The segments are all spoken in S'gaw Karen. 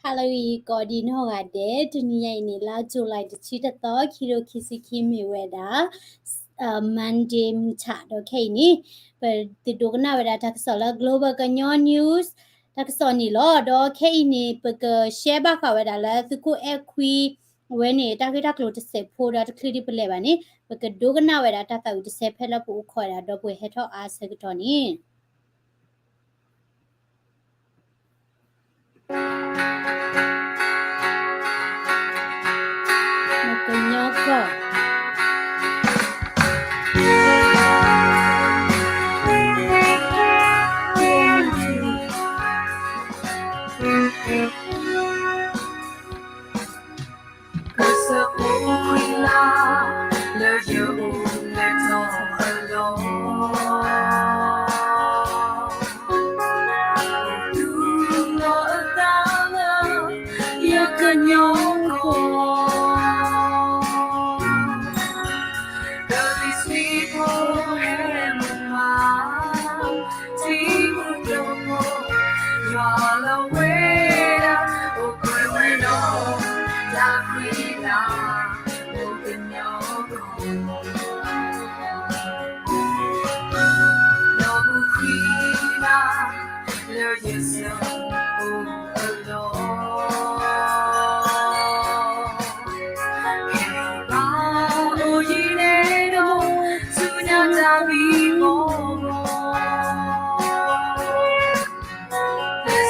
ဟါလၢဂ့ၤကိးဒံးနီၢ်ဂၤဒဲး, တနံၤညါအံၤန့ၣ် လါ July တဆံတသီ ခံကထိခံဆံခံ မ့ၢ်ဝဲဒၣ် Monday မုၢ်ဆ့ၣ် ဒီးခဲအံၤန့ၣ် ပသုဒိကနၣ်ဝဲဒၣ်တၢ်ကစီၣ်လၢ Global ကညီ News တၢ်ကစီၣ်န့ၣ်လီၤ. ဒီးခဲအံၤန့ၣ် ပက share ဘၣ်ဃးဝဲဒၣ်လၢသုးခိၣ်အဲၣ်ခွံ အဝဲန့ၣ် တၢ်ဂ့ၢ်တၢ်ကျိၤတစဲးဖိဒီး တချုးဒံးပလဲၤဘၣ်န့ၣ် ပကဒိကနၣ်ဝဲဒၣ်တၢ်သးဝံၣ်တစဲး ဖဲလၢပအိၣ်ခိးဝဲဒၣ် ဒီပုၢ်ဝဲၢ်ဟဲထီၣ်အါအဆၢကတီၢ်န့ၣ် ကညီကီၢ် ကစၢ်ဖိခွံလါ လၢယအိၣ်လၢထီၣ်အလီၢ် တူၢ်လီၤအသးလၢ ယကညီကီၢ် ကလံၤဆှံဖိဟဲမၤမၤ ထံမုၢ်ဒိၣ်ဖိ ယွၤလီၤဝဲဒၣ် အိၣ်ကွဲးဝဲဒီး တၢ်ခွံလါ အိၣ်ကညီကီၢ် နီၢ်မုၢ်ခွံလါ လၢယစၢၤအိၣ်အလီၢ် ဘၣ်အိၣ်ယံၤန့ၣ်ဒီး ဆူညါတၢ်ဘံၣ်ဘီၣ်ဘီၣ် လၢ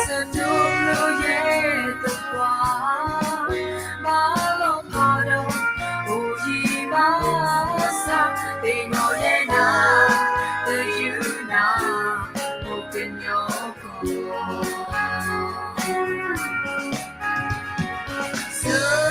စတိၢ်လိယဲၢ်သပှၢ် ဘၣ်လီၤဖးဒီး အိၣ်ယံၤဘၣ်ဆၣ် သ့ၣ်နီၣ်ယဲနၤ သယုၢ်နၤ မိၢ်ကညီကီၢ် ဆၢ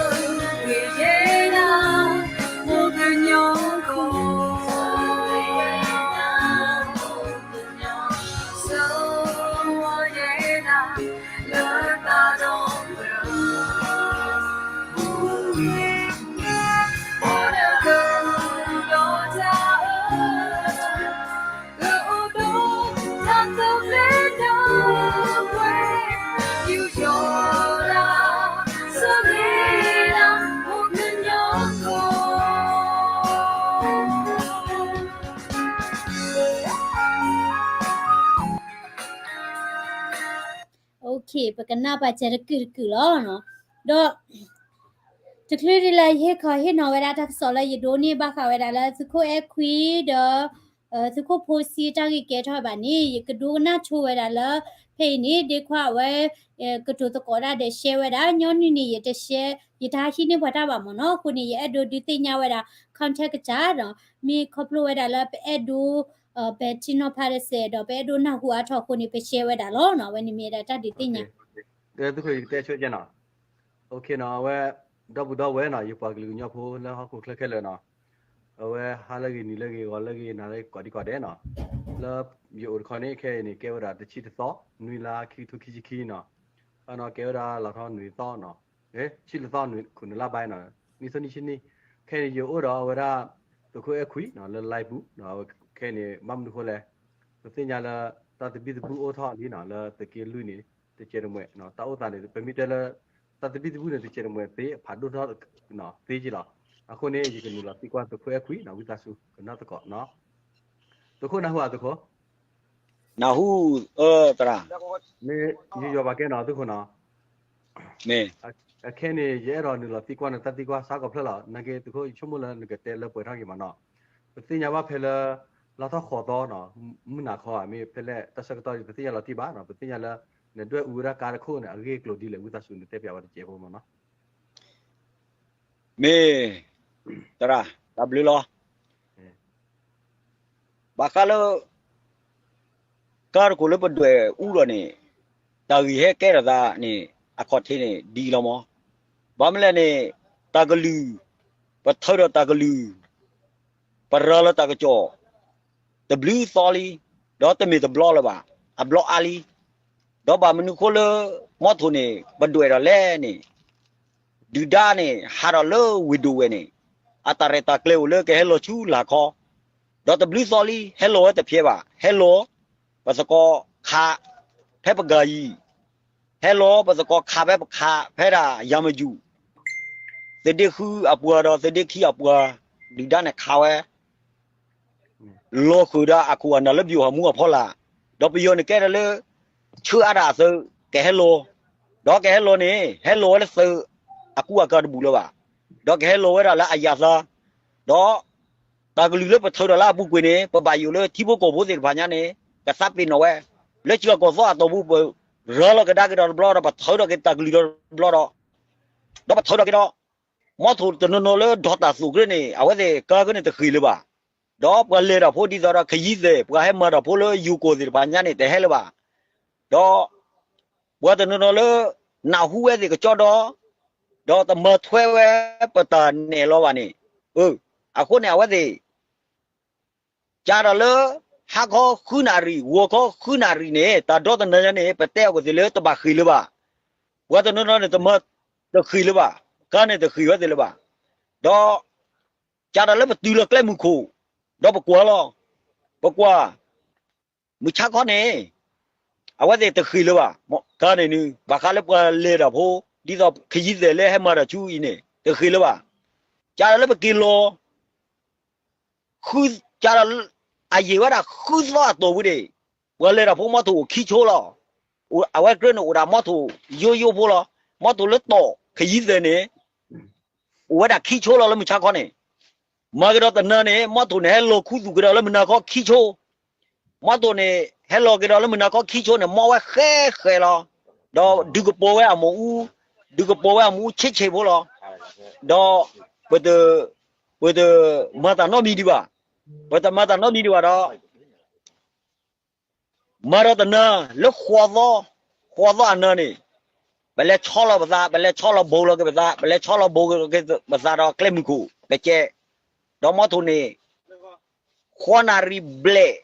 ဂ့ၤယဲနၤ မိၢ်ကညီကီၢ် ဆၢဂ့ၤယဲနၤ လၢသးဒီဖျၢၣ် အိၣ်ဒီးကရူၢ်ဒီးတၢ်အၢ ကအိၣ်ဒီးတၢ်သဘျ့ဒီးကွဲ ယူးယီၣ်ဒၣ် ဆၢဂ့ၤဒၣ် မိၢ်ကညီကီၢ် ပကနၢ်ပၢၢ်စဲတကုာ်တကုာ်လီၤ. ဒီး တချုးဒ်လၢယဟ့ၣ်ခီဟ့ၣ်နီၤဝဲဒၣ် တၢ်ကစီၣ်လၢယဒိးန့ၢ်ဘၣ်ဃးဝဲဒၣ်လၢသုးခိၣ်အဲၣ်ခွံဒီး သုးခိၣ်ဖိဆံးတၢ်ဂ့ၢ်ကဲထီၣ်ဘၣ်န့ၣ် ယကဒိကနၣ်ဆိဝဲဒၣ်လၢ ဖဲအံၤန့ၣ် ဒ့ခွါအဝဲ ကတိၤသကိးတၢ်ဒီး share ဝဲဒၣ် ညီနုၢ်န့ၣ် ယတ share ယတဟံးန့ၢ်ပှၤတၢ်ဘၣ်မ့ၢ်နီၤ. အဃိန့ၣ် ယအဲၣ်ဒိးဒုးသ့ၣ်ညါဝဲဒၣ် contact ကစၢ်ဒီး မ့ၢ်ခီဖျိဝဲဒၣ်လၢပအဲၣ်ဒိး ပဲာ်ထံနီၤဖးတစဲးဒီး ပအဲၣ်ဒိးနၢ်ဟူအါထီၣ်အဃိန့ၣ် ပ share ဝဲဒၣ်လီၤ. အဝဲန့ၣ်မ့ၢ်ဒၣ်တၢ်ဒုးသ့ၣ်ညါ သုးခိၣ် ယကတဲဆိကဲနီၤ. အဝဲ ဒီပုၢ်ဒီဝဲၢ်နီၤ ယပှၤကလုာ်ကညီဖိလၢဟီၣ်ခိၣ်ချၢခဲလၢာ်နီၤ, အဝဲဟါလၢဂ့ၤ နံၤလၢဂ့ၤ ဂီၤလၢဂ့ၤ နၤလၢကိးဒံကိးဒဲးနီၤ, လၢယအိၣ်တခီန့ၣ် ခဲအံၤန့ၣ် ကဲဝဲဒၣ်တဆံတသီ နွံလါ ခံကထိခံဆံခံနီၤ, အနီၤကဲဝဲဒၣ်လီၤထီၣ်နွံသီနီၤ, ဆံလသီ ခိၣ်နူာ်လါဘါနီၤ, နံၣ်သီနံၣ်ဆံနံၣ်, ခဲအံၤန့ၣ် ယအိၣ်ဒီးအဝဲဒၣ် သုးခိၣ်အဲၣ်ခွံနီၤ လၢ live ပူၤနီၤ, ခဲအံၤန့ၣ် ဘၣ်မနုၤဃိလဲၣ်, ပသ့ၣ်ညါလၢ တၢ်သဘံၣ်သဘုၣ်အိၣ်ထီၣ်လံနီၤ လၢသုးက့လွံၢ်န့ၣ် တကဲးတမှဲၤနီၤ, တၢ်အိၣ်သးန့ၣ် ပမ့ၢ်တဲလၢ တၢ်သဘံၣ်သဘုၣ်န့ၣ် တကဲးတမှဲၤသ့ အဖးဒိၣ်ထီၣ်သ့က့လီၤ. အဃိန့ၣ် ယကနုာ်လီၤသံကွၢ်သုးခိၣ်အဲၣ်ခွံနီၤ ဝံသးစူၤ ကနၣ်သကိးနီၤ, သုးခိၣ်နၢ်ဟူဧါသုးခိၣ် နၢ်ဟူ သရၣ်, မ့ၢ်ယယီၤဘၣ်ကဲနီၤသုးခိၣ်နီၤ, အခဲန့ၣ် ယအဲၣ်ဒိးနုာ်လီၤသံကွၢ်နတၢ်သံကွၢ်စ့ၢ်ကီးဖျၢၣ်လီၤ, နာ်က့သုးခိၣ် ယဆိကမိၣ်လၢနကတဲလၢပှဲၤထီၣ်က့ၤမးနီၤ, ပသ့ၣ်ညါဘၣ်ဖဲလၢ လါထီၣ်ဃိးသီနီၤ, မုၢ်နၤခီဧါ မ့ၢ်ဖဲလဲၣ် တၢ်ဆၢကတီၢ်ဒ်ပသ့ၣ်ညါလီၤတံၢ်ဘၣ်နီၤ, ပသ့ၣ်ညါလၢ နဒွဲၣ်အူဝဲဒၣ်ကါတခိၣ်န့ၣ် အဂ့ၢ်အကျိၤဒ်လဲၣ် ဝံသးစူၤနတဲပၠးဝဲတစဲးဖိမးနီၤ မ့ၢ် သရၣ် တၢ်ဘျုးလီၤ. ဘၣ်ဃးလၢ ကါတခိၣ်လၢပဒွဲၣ်အူဒီးန့ၣ် တၢ်ဂ့ၢ်ဟဲကဲထီၣ်သးန့ၣ် အခီၣ်ထံးန့ၣ် ဒ်အံၤလီၤမး, ဘၣ်မနုၤလဲၣ်န့ၣ် တၢ်ကလုၢ် ပထၢဒီးတၢ်ကလုၢ် ပရၤလီၤတၢ်ကစီၣ် တဘျုးသီလံ, ဒီးတမ့ၢ်တဘျီလၢၤဘၣ်, အဘျီအါလံ, ဒီးဘၣ်မနုၤဃိလၢ မီထိၣ်န့ၣ် ပဒွဲၣ်ဒီးလဲၣ်န့ၣ် ဒုၣ်ဒါန့ၣ် ဟးထီၣ်လၢဝ့ၢ်ဒိၣ်ဝဲၢ်န့ၣ် အတၢ်ရဲၣ်တၢ်ကျဲၤအိၣ်လၢကဟဲလီၤဆူလၢ်ခီ, ဒီးတဘျုးသီလံ ဟဲလီၤဝဲတဖျဲးဘၣ်, ဟဲလီၤ ပသကိးခး ဖဲပဂၤယံၤ ဟဲလီၤပသကိးခးဖဲပခးဖဲဒၣ်ယၤမယုၢ်, သုးဒ့ဃုအပှၤဒီးသုးဒ့ခံအပှၤ, ဒုၣ်ဒါန့ၣ်ခးဝဲ လီၤဃုာ်ဒီးအခိၣ်အနၢ်လၢဘျီၣ်ဟီၣ်မူအဖီလာ်, ဒီးပယီၤန့ၣ်ကဲထီၣ်လၢ ဆှၢအါဒၣ်အသုး ကဟဲလီၤ, ဒီးကဟဲလီၤန့ၣ် ဟဲလီၤဝဲလၢသုးအကူအကၤတဘူၣ်လၢၤဘၣ်, ဒီးကဟဲလီၤဝဲဒၣ်လၢအယၤသၢ, ဒီး တၢ်ကလုၢ်လၢပထုးထီၣ်လၢအပူၤကွံာ်န့ၣ် ပဘၣ်ယိၣ်လၢထံဖိကီၢ်ဖိသ့ၣ်တဖၣ်ညါန့ၣ် ကသးပ့ၤနီၣ်ဝဲ, လၢစှၤကီၢ်သီအတီၢ်ပူၤ ပရၤလီၤကဒါက့ၤဒီးတဘျီဒီး ပထုးထီၣ်က့ၤတၢ်ကလုၢ်ဒီးတဘျီဒီး, ဒီးပထုးထီၣ်က့ၤဒီး မီထိၣ်တနီၤနီၤလၢဒီးတၢ်သိၣ်ကရၢန့ၣ် အဝဲသ့ၣ်ကါကရၢန့ၣ်တဃ့ၢ်လၢၤဘၣ်, ဒီးပှၤလဲၤတၢ်ဖိဒ်သိးဒီးခယံသဲး ပှၤဟဲမၤတၢ်ဖိလၢယိၤကီၢ်သ့ၣ်တဖၣ်ညါန့ၣ် တဟဲလၢၤဘၣ်, ဒီး ပှၤတနီၤနီၤလၢ နၢ်ဟူဝဲသ့ၣ်ကစီဒီ, ဒီးတမၤထွဲဝဲပတၢ်နဲၣ်လီၤဘၣ်န့ၣ်, အဃိန့ၣ် အဝဲသ့ၣ် ကးဒီးလၢ ဟါခီဃုနၣ်ရံၣ် ဂီၤခီဃုနၣ်ရံၣ်န့ၣ် တၢ်ဒီတနၤညါန့ၣ် ပတဲအီၤကသ့ၣ်လၢတဘၣ်ဃ့ၢ်လၢၤဘၣ်, ပှၤတနီၤနီၤန့ၣ် တမၤ တဃ့ၢ်လၢၤဘၣ်, ကါန့ၣ်တဃ့ၢ်ဝဲသ့ၣ်လၢၤဘၣ်, ဒီး ကးဒီးလၢပတုၤလီၤကျဲမုၢ်ခိၣ်, ဒီးပကွၢ်လီၤ, ပကွၢ် မုၢ်ဆါခီန့ၣ် အဝဲသ့ၣ်တဃ့ၢ်လၢၤဘၣ်, ကါန့ၣ်န့ၣ် ဘၣ်ဃးလၢပှၤလဲၤတၢ်ဖိ ဒ်သိးခယံသဲးလၢဟဲမၤတၢ်ဆူအံၤန့ၣ် တဃ့ၢ်လၢၤဘၣ်, ကးဒီးလၢပက့ၤလီၤ ဃု, ကးဒီး အယံာ်ဝဲဒၣ်ဃုသီအတီၢ်ပူၤန့ၣ် ပှၤလဲၤတၢ်ဖိမီထိၣ်အိၣ်ခံဆိလီၤ, အဝဲကြၢးန့ၣ်အိၣ်ဒၣ်မီထိၣ်ယိယိဖိလီၤ, မီထိၣ်လၢတီၢ်ခယံသဲးန့ၣ် အိၣ်ဝဲဒၣ်ခံဆိလီၤလၢမုၢ်ဆါခီန့ၣ်, မၤကဒီးတနၤန့ၣ် မီထိၣ်န့ၣ်ဟဲလီၤခူသူၣ်ကဒီးလၢမုၢ်နၤခီခံဆိ, မီထိၣ်န့ၣ် ဟဲလီၤကဒီးလၢမုၢ်နၤခီခံဆိန့ၣ် မီဝဲဃဲဃဲလီၤ, ဒီးဒုးကပီၤဝဲအမူး, ဒုးကပီၤဝဲအမူးဆ့းဆ့းဖိလီၤ, ဒီးပတ, ပတမၤတၢ်နီတမံၤဒံးဘၣ်, ပတမၤတၢ်နီတမံၤဒံးဘၣ်ဒီး မၤဒီးတနၤလၢဃိးသီ, ဃိးသီအနၤန့ၣ်, ပလဲၤဆီလီၤပသး, ပလဲၤဆီလီၤဘိးလီၤက့ၤပသး, ပလဲၤဆီလီၤဘိးက့ၤပသးဒီးကျဲမုၢ်ခိၣ်, ပကဲ, ဒီးမီထိၣ်န့ၣ်, ဃိးနၣ်ရံၣ်ဘျဲၣ်,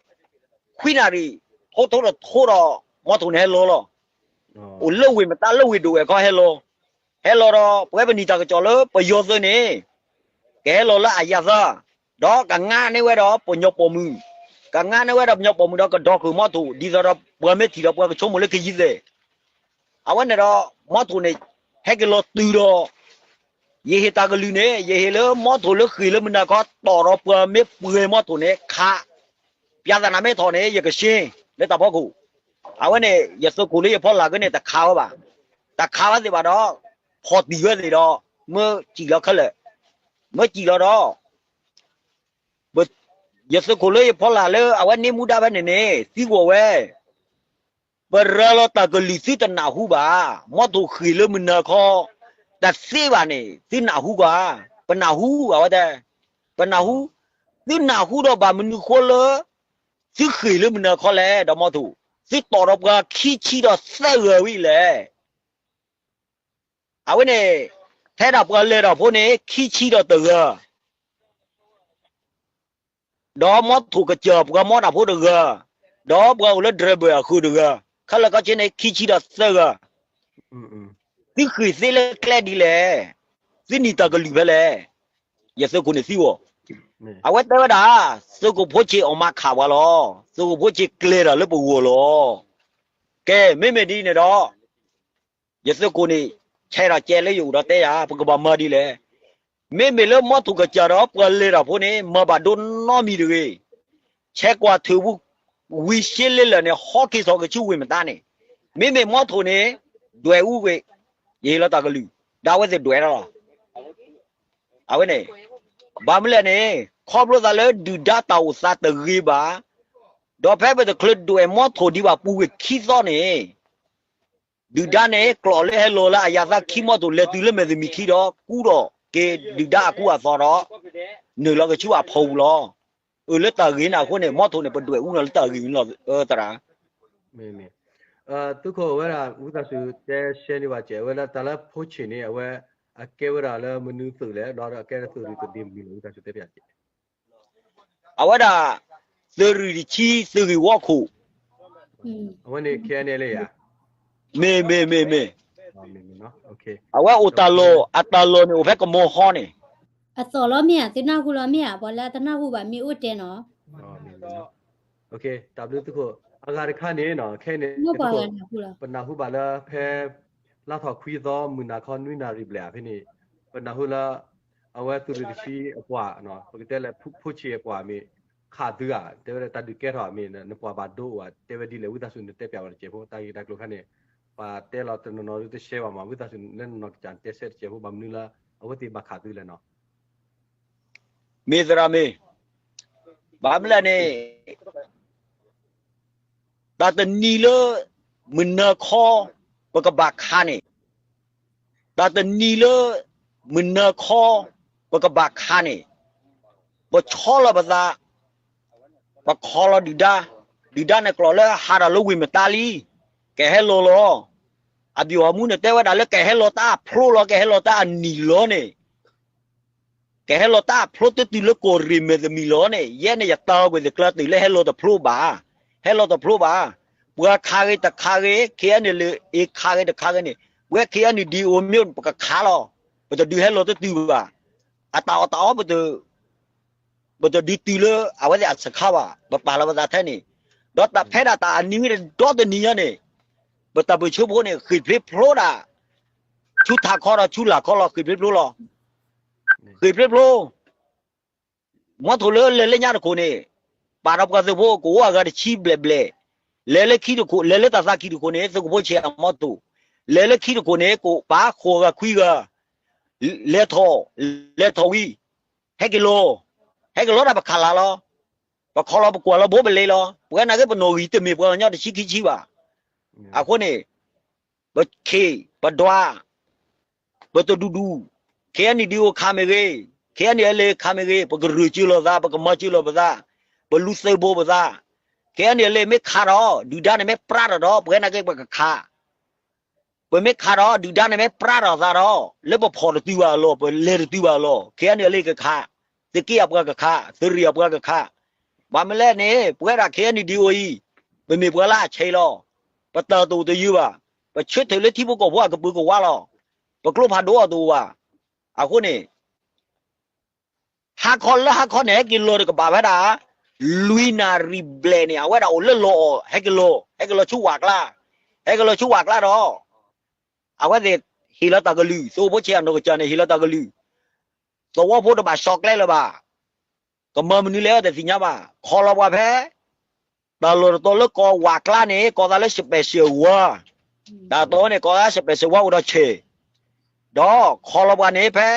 ခွံနၣ်ရံၣ်, ထိထိဒီးထိဒီး, မီထိၣ်န့ၣ်ဟဲလီၤလီၤ အိၣ်လၢဝ့ၢ်မတၤလၢဝ့ၢ်ဒိၣ်ဝဲၢ်ခီဟဲလီၤ, ဟဲလီၤဒီး ပဝဲပနံၣ်တၢ်ကစီၣ်လၢပယီၤသုးန့ၣ်, ကဟဲလီၤလၢအယၤသၢ, ဒီးကငါန့ၢ်ဝဲဒီးပညီပိာ်မုၣ်, ကငါန့ၢ်ဝဲဒီးပညီပိာ်မုၣ်ဒီးကဒီၢ်ဃုာ်မီထိၣ် ဒ်သိးဒီးပှၤမ့ၢ်ထံၣ်ဒီးပှၤကဆိကမိၣ်လၢခယံသဲး, အဝဲန့ၣ်ဒီး မီထိၣ်န့ၣ် ဟဲက့ၤလီၤတုၤဒီး ယဟ့ၣ်တၢ်ကလုၢ်န့ၣ် ယဟ့ၣ်လၢမီထိၣ်လၢဃ့ၢ်လၢမုၢ်နၤခီတီၢ်ဒီးပှၤမ့ၢ်ပှဲၤမီထိၣ်န့ၣ် ခး, ပျးသးနးမ့ၢ်ထီၣ်န့ၣ် ယကရှ့လၢတၢ်ဖီခိၣ်, အဝဲန့ၣ် ယသုးခိၣ်လၢယဖီလာ်ကန့ၣ် တခးဝဲဘၣ်, တခးဝဲသ့ၣ်ဘၣ်ဒီး, ဖီၣ်တံၢ်ဝဲသ့ၣ်ဒီး, မ့ၢ်စံၣ်လီၤခဲလၢာ်, မ့ၢ်စံၣ်လီၤဒီး ယသုးခိၣ်လၢယဖီလာ်လၢအဝဲန့ၢ်မူဒါဖဲန့ၣ်န့ၣ် သံကွၢ်ဝဲ, ပရၤလီၤတၢ်ကလုၢ်သုတနၢ်ဟူဘၣ်, မီထိၣ်ဃ့ၢ်လၢမုၢ်နၤခီ, တသ့ဘၣ်န့ၣ် သုနၢ်ဟူကွၢ်, ပနၢ်ဟူအဝဲတဲ, ပနၢ်ဟူ, သုနၢ်ဟူဒီးဘၣ်မနုၤဃိလၢ သုဃ့ၢ်လၢမုၢ်နၤခီလဲၣ် ဒီးမီထိၣ်, သုတီၢ်ဒီးပှၤခံဆံဒီးသၢဂၤဝံၤလဲၣ် အဝဲန့ၣ်, ထဲဒၣ်ပှၤလဲၤတၢ်ဖိန့ၣ် ခံဆံဒီးတဂၤ, ဒီးမီထိၣ်ကစၢ်ပှၤမီတၢ်ဖိတဂၤ, ဒီးပှၤအိၣ်လၢ driver အဃုာ်တဂၤ, ခဲလၢာ်ခဲဆ့န့ၣ် ခံဆံဒီးသၢဂၤ, သုဃ့ၢ်သ့လၢကျဲဒ်လဲၣ်, သုနံၣ်တၢ်ကလုၢ်ဖဲလဲၣ်, ယသုးခိၣ်န့ၣ်သံအီၤ, အဝဲတဲဝဲဒၣ်, သုးခိၣ်ဖိဆ့ၣ်အီၣ်မးခးပှၤလီၤ, သုးခိၣ်ဖိဆ့ၣ်ကျဲၤတၢ်လၢပဂီၢ်လီၤ, ကဲ မ့မ့ၢ်ဒ်န့ၣ်ဒီး ယသုးခိၣ်န့ၣ် ဆဲးထီၣ်ကဲလၢယအိၣ်ဒီးတဲယၤ ပကဘၣ်မၤဒ်လဲၣ်. မ့မ့ၢ်လၢမီထိၣ်ကစၢ်ဒီးပှၤလဲၤတၢ်ဖိန့ၣ် မၤဘၣ်ဒိနီတမံၤတဂ့ၤ. ဆဲးကွၢ်ထုးဘူး ဝံၤရှ့လ့လၢာ်န့ၣ် ဟီက့ၤထီၣ်က့ၤဆူဝ့ၢ်မတါန့ၣ်, မ့မ့ၢ်မီထိၣ်န့ၣ် ဒွဲၣ်အူကွံာ်, ယဟ့ၣ်လီၤတၢ်ကလုၢ်, ဒီးအဝဲသ့ၣ်ဒွဲၣ်တၢ်လီၤ. အဝဲန့ၣ် ဘၣ်မနုၤလဲၣ်န့ၣ် ခီဖျိသးလၢဒုၣ်ဒါတၢ်အိၣ်သးတဂ့ၤဘၣ်, ဒီးဖဲပတချုးဒွဲၣ်မီထိၣ်ဒံးဘၣ်ပူၤကွံာ်ခံသီန့ၣ် ဒုၣ်ဒါန့ၣ် ကျိးလၢဟဲလီၤလၢအယၤသးခံမီထိၣ် လဲၤတုၤလၢမဲာ်သမံးခံဒီး ကူဒီးက့ၤဒုၣ်ဒါအကူအသီဒီး နုာ်လီၤက့ၤဆူအဖီပူၤလီၤ. အၢ လၢတၢ်ဂ့ၢ်န့ၣ်အဃိန့ၣ် မီထိၣ်န့ၣ် ပဒွဲၣ်အူနီၤလၢတၢ်ဂ့ၢ်န့ၣ်လီၤ သရၣ်. မ့ၢ်, သုးခိၣ်ဝဲဒၣ် ဝံသးစူၤတဲရှဲန့ၢ်ဘၣ်ကဲး အဝဲဒၣ်တၢ်လၢဖိဆ့ၣ်န့ၣ် အဝဲအကဲဝဲဒၣ်လၢမနုၤသုးလဲၣ် ဒီးအကဲသုးရ့ၣ်တဒ့မနုၤလဲၣ် ဝံသးစူၤတဲဖျါကဲး. အဝဲဒၣ် သုးရ့ၣ်တဆံ သုးဂ့ၢ်ဝီခိၣ် အဝဲန့ၣ် ခဲအံၤန့ၣ်လၢယၤ, မ့ၢ် မ့ၢ် မ့ၢ် မ့ၢ်, အဝဲအိၣ်တၢ်လီၢ် အတၢ်လီၢ်န့ၣ်အိၣ်ဖဲကမီၤဟီန့ၣ်, အသီၣ်လီၤမ့ၢ်ဧါ သုနၢ်ဟူလီၤမ့ၢ်ဧါ ပှၤလၢအတနၢ်ဟူဘၣ်မ့ၢ်အိၣ်တဲနီၤ. တၢ်ဘျုးသုးခိၣ်, အဂၤတခါန့ၣ်နီၤ ခဲအံၤန့ၣ် ပနၢ်ဟူဘၣ်လၢဖဲ လါထီၣ်ခွံသီ မုၢ်နၤခီ နွံနၣ်ရံၣ်ဘျဲၣ်ဖဲန့ၣ် ပနၢ်ဟူလၢ အဝဲသုးရ့ၣ်တဆံအပှၤ ပကတဲလၢ ဖိဆံးအပှၤမ့ၢ် ခးသုဧါ တဲဝဲဒၣ်တၢ်ဒုးကဲထီၣ်မ့ၢ် နပှၤဘၣ်ဒိအိၣ်ဧါ တဲဝဲဒ်လဲၣ် ဝံသးစူၤနတဲပၠးဝဲတစဲးဖိ တၢ်ဂ့ၢ်တၢ်ကျိၤခါန့ၣ် ပှၤတဲလီၤတနီၤနီၤဒ်တရှဲဘၣ်မး ဝံသးစူၤလၢနနီၢ်ကစၢ်တဲဆၢတစဲးဖိ ဘၣ်မနုၤလၢ အဝဲသ့ၣ်ဘၣ်ခးသုလဲၣ်နီၤ မ့ၢ်သရၣ်မ့ၢ်, ဘၣ်မနုၤလဲၣ်န့ၣ် တၢ်တနံၤလၢ မုၢ်နၤခီ ပကဘၣ်ခးန့ၣ်, တၢ်တနံၤလၢ မုၢ်နၤခီ ပကဘၣ်ခးန့ၣ်, ပဆီလီၤပသး, ပခီလီၤဒုၣ်ဒါ, ဒုၣ်ဒါန့ၣ်ကျိးလၢဟးထီၣ်လၢဝ့ၢ်မတါလံ, ကဟဲလီၤလီၤ. အဘံၣ်အမူန့ၣ်တဲဝဲဒၣ်လၢကဟဲလီၤတၢ်အဖျိလီၤ ကဟဲလီၤတၢ်အနံၣ်လီၤန့ၣ် ကဟဲလီၤတၢ်အဖျိတတုၤလၢကီၢ်ရ့ၣ်မဲာ်တမံၤလီၤန့ၣ် ယဲန့ၣ်ယတၢ်ကွဲးသကျါတုၤလၢဟဲလီၤတဖျိဘၣ်, ဟဲလီၤတဖျိဘၣ်. ပှၤခးဂ့ၤတခးဂ့ၤ ခဲအံၤန့ၣ်လၢ အ့ခးဂ့ၤတခးဂ့ၤန့ၣ် ပဝဲခဲအံၤန့ၣ် ဒံၣ်အိၣ်မ့ၢ်ပကခးလီၤ, ပတဒုးဟဲလီၤတတုၤဘၣ်. အတၢ်အီၣ်တၢ်အီ ပတဒုးတုၤလၢအဝဲသ့ၣ်အစခါဘၣ်, ပပာ်လီၤပသးထဲန့ၣ်, ဒီးတၢ်ဖဲဒၣ်တၢ်အနံၤဝံၤဒီတနံၤညါန့ၣ် ပတၢ်ပၢၢ်ဆၢဖိန့ၣ် ဃ့ၢ်ဖျ့ဖျိဒၣ် ဆူထးခီဒီးဆူလာ်ခီလီၤ ဃ့ၢ်ဖျ့ဖျိလီၤ. ဃ့ၢ်ဖျ့ဖျိ မီထိၣ်လၢလဲၤလၢညါတခိၣ်န့ၣ် ပာ်ဒီးပှၤသုးဖိကအိၣ်အဂၤတဆံဘျဲၣ်ဘျဲၣ်, လဲၤလၢခံတခိၣ် လဲၤလၢတၢ်သးကံၢ်တခိၣ်န့ၣ် သုးခိၣ်ဖိဆဲးအမီထိၣ်, လဲၤလၢခံတခိၣ်န့ၣ် ကအိၣ်ပာ်ဃိးဂၤခွံဂၤ, လဲၤထီၣ်, လဲၤထီၣ်ဝံၤ ဟဲက့ၤလီၤ, ဟဲက့ၤလီၤဒၣ်ပခးလၢ်လီၤ. ပခီလီၤပကွၢ်လီၤဘိပလ့လီၤ. ပဝဲနာ်က့ပနီၣ်ဂံၢ်တမ့ၢ်ပှၤကညီတဆံခံဆံဘၣ်. အဃိန့ၣ် ပခ့ၣ် ပဒွး ပတဒူၣ်ဒူၣ်, ခဲအံၤန့ၣ်ဒုးအိၣ်ခးမ့ၢ်ဂ့ၤ, ခဲအံၤန့ၣ်အလဲၤခးမ့ၢ်ဂ့ၤ, ပကရၢၢ်စၢၤလိာ်သး, ပကမၤစၢၤလိာ်ပသး, ပလူၤသုးဘိပသး, ခဲအံၤန့ၣ်အလဲၤ မ့ၢ်ခးဒီး ဒုၣ်ဒါန့ၣ်မ့ၢ်ပြးထီၣ်ဒီး ပဝဲနာ်က့ပကခး ပမ့ၢ်ခးဒီး ဒုၣ်ဒါန့ၣ်မ့ၢ်ပြးထီၣ်သးဒီး လၢပဖီၣ်တတုၤဘၣ်အလီၢ်, ပလဲၤတတုၤဘၣ်အလီၢ်, ခဲအံၤန့ၣ်အလဲၤကခး, သုးက့အပှၤကခး, သုးရ့ၣ်အပှၤကခး, ဘၣ်မနုၤလဲၣ်န့ၣ် ပဝဲဒၣ်ခဲအံၤန့ၣ်ဒုးအိၣ်အံၤ, ပမ့ၢ်ပှၤလၢအဆဲးလီၤ, ပတၢ်တအိၣ်တယၢၤဘၣ်, ပဆၢထၢၣ်လၢထံဖိကီၢ်ဖိအကပုာ်ကဝါလီၤ, ပကျိဖးဒိၣ်အတအိၣ်ဘၣ်, အဃိန့ၣ် ဟါခီလၢဟါခီန့ၣ် ဟဲက့ၤလီၤတကဘၣ်ဖဲဒၣ် လွံၢ်နၣ်ရံၣ်ဘျဲၣ်န့ၣ် အဝဲဒၣ်အိၣ်လၢလီၢ်အီၤ ဟဲက့ၤလီၤ, ဟဲက့ၤလီၤဆူဝၣ်ကျါ, ဟဲက့ၤလီၤဆူဝၣ်ကျါဒီး အဝဲသ့ၣ်ဟ့ၣ်လီၤတၢ်ကလုၢ်, သုးဖိဆဲးအနီၢ်ကစၢ်န့ၣ် ဟ့ၣ်လီၤတၢ်ကလုၢ်, သဝီဖိတဘၣ်ဆီၣ်ကျဲလၢၤဘၣ်, ကမၤမနုၤလဲၣ်တသ့ၣ်ညါဘၣ်, ခီလီၤပှၤဖဲ တၢ်လီၢ်တတီၤလၢကီၢ်ဝၣ်ကျါန့ၣ် ကိးသးလၢ special ဝါ, တၢ်တီန့ၣ် ကိးသး special ဝါအိၣ်ဒီးဆဲး, ဒီးခီလီၤပှၤန့ၣ်ဖဲ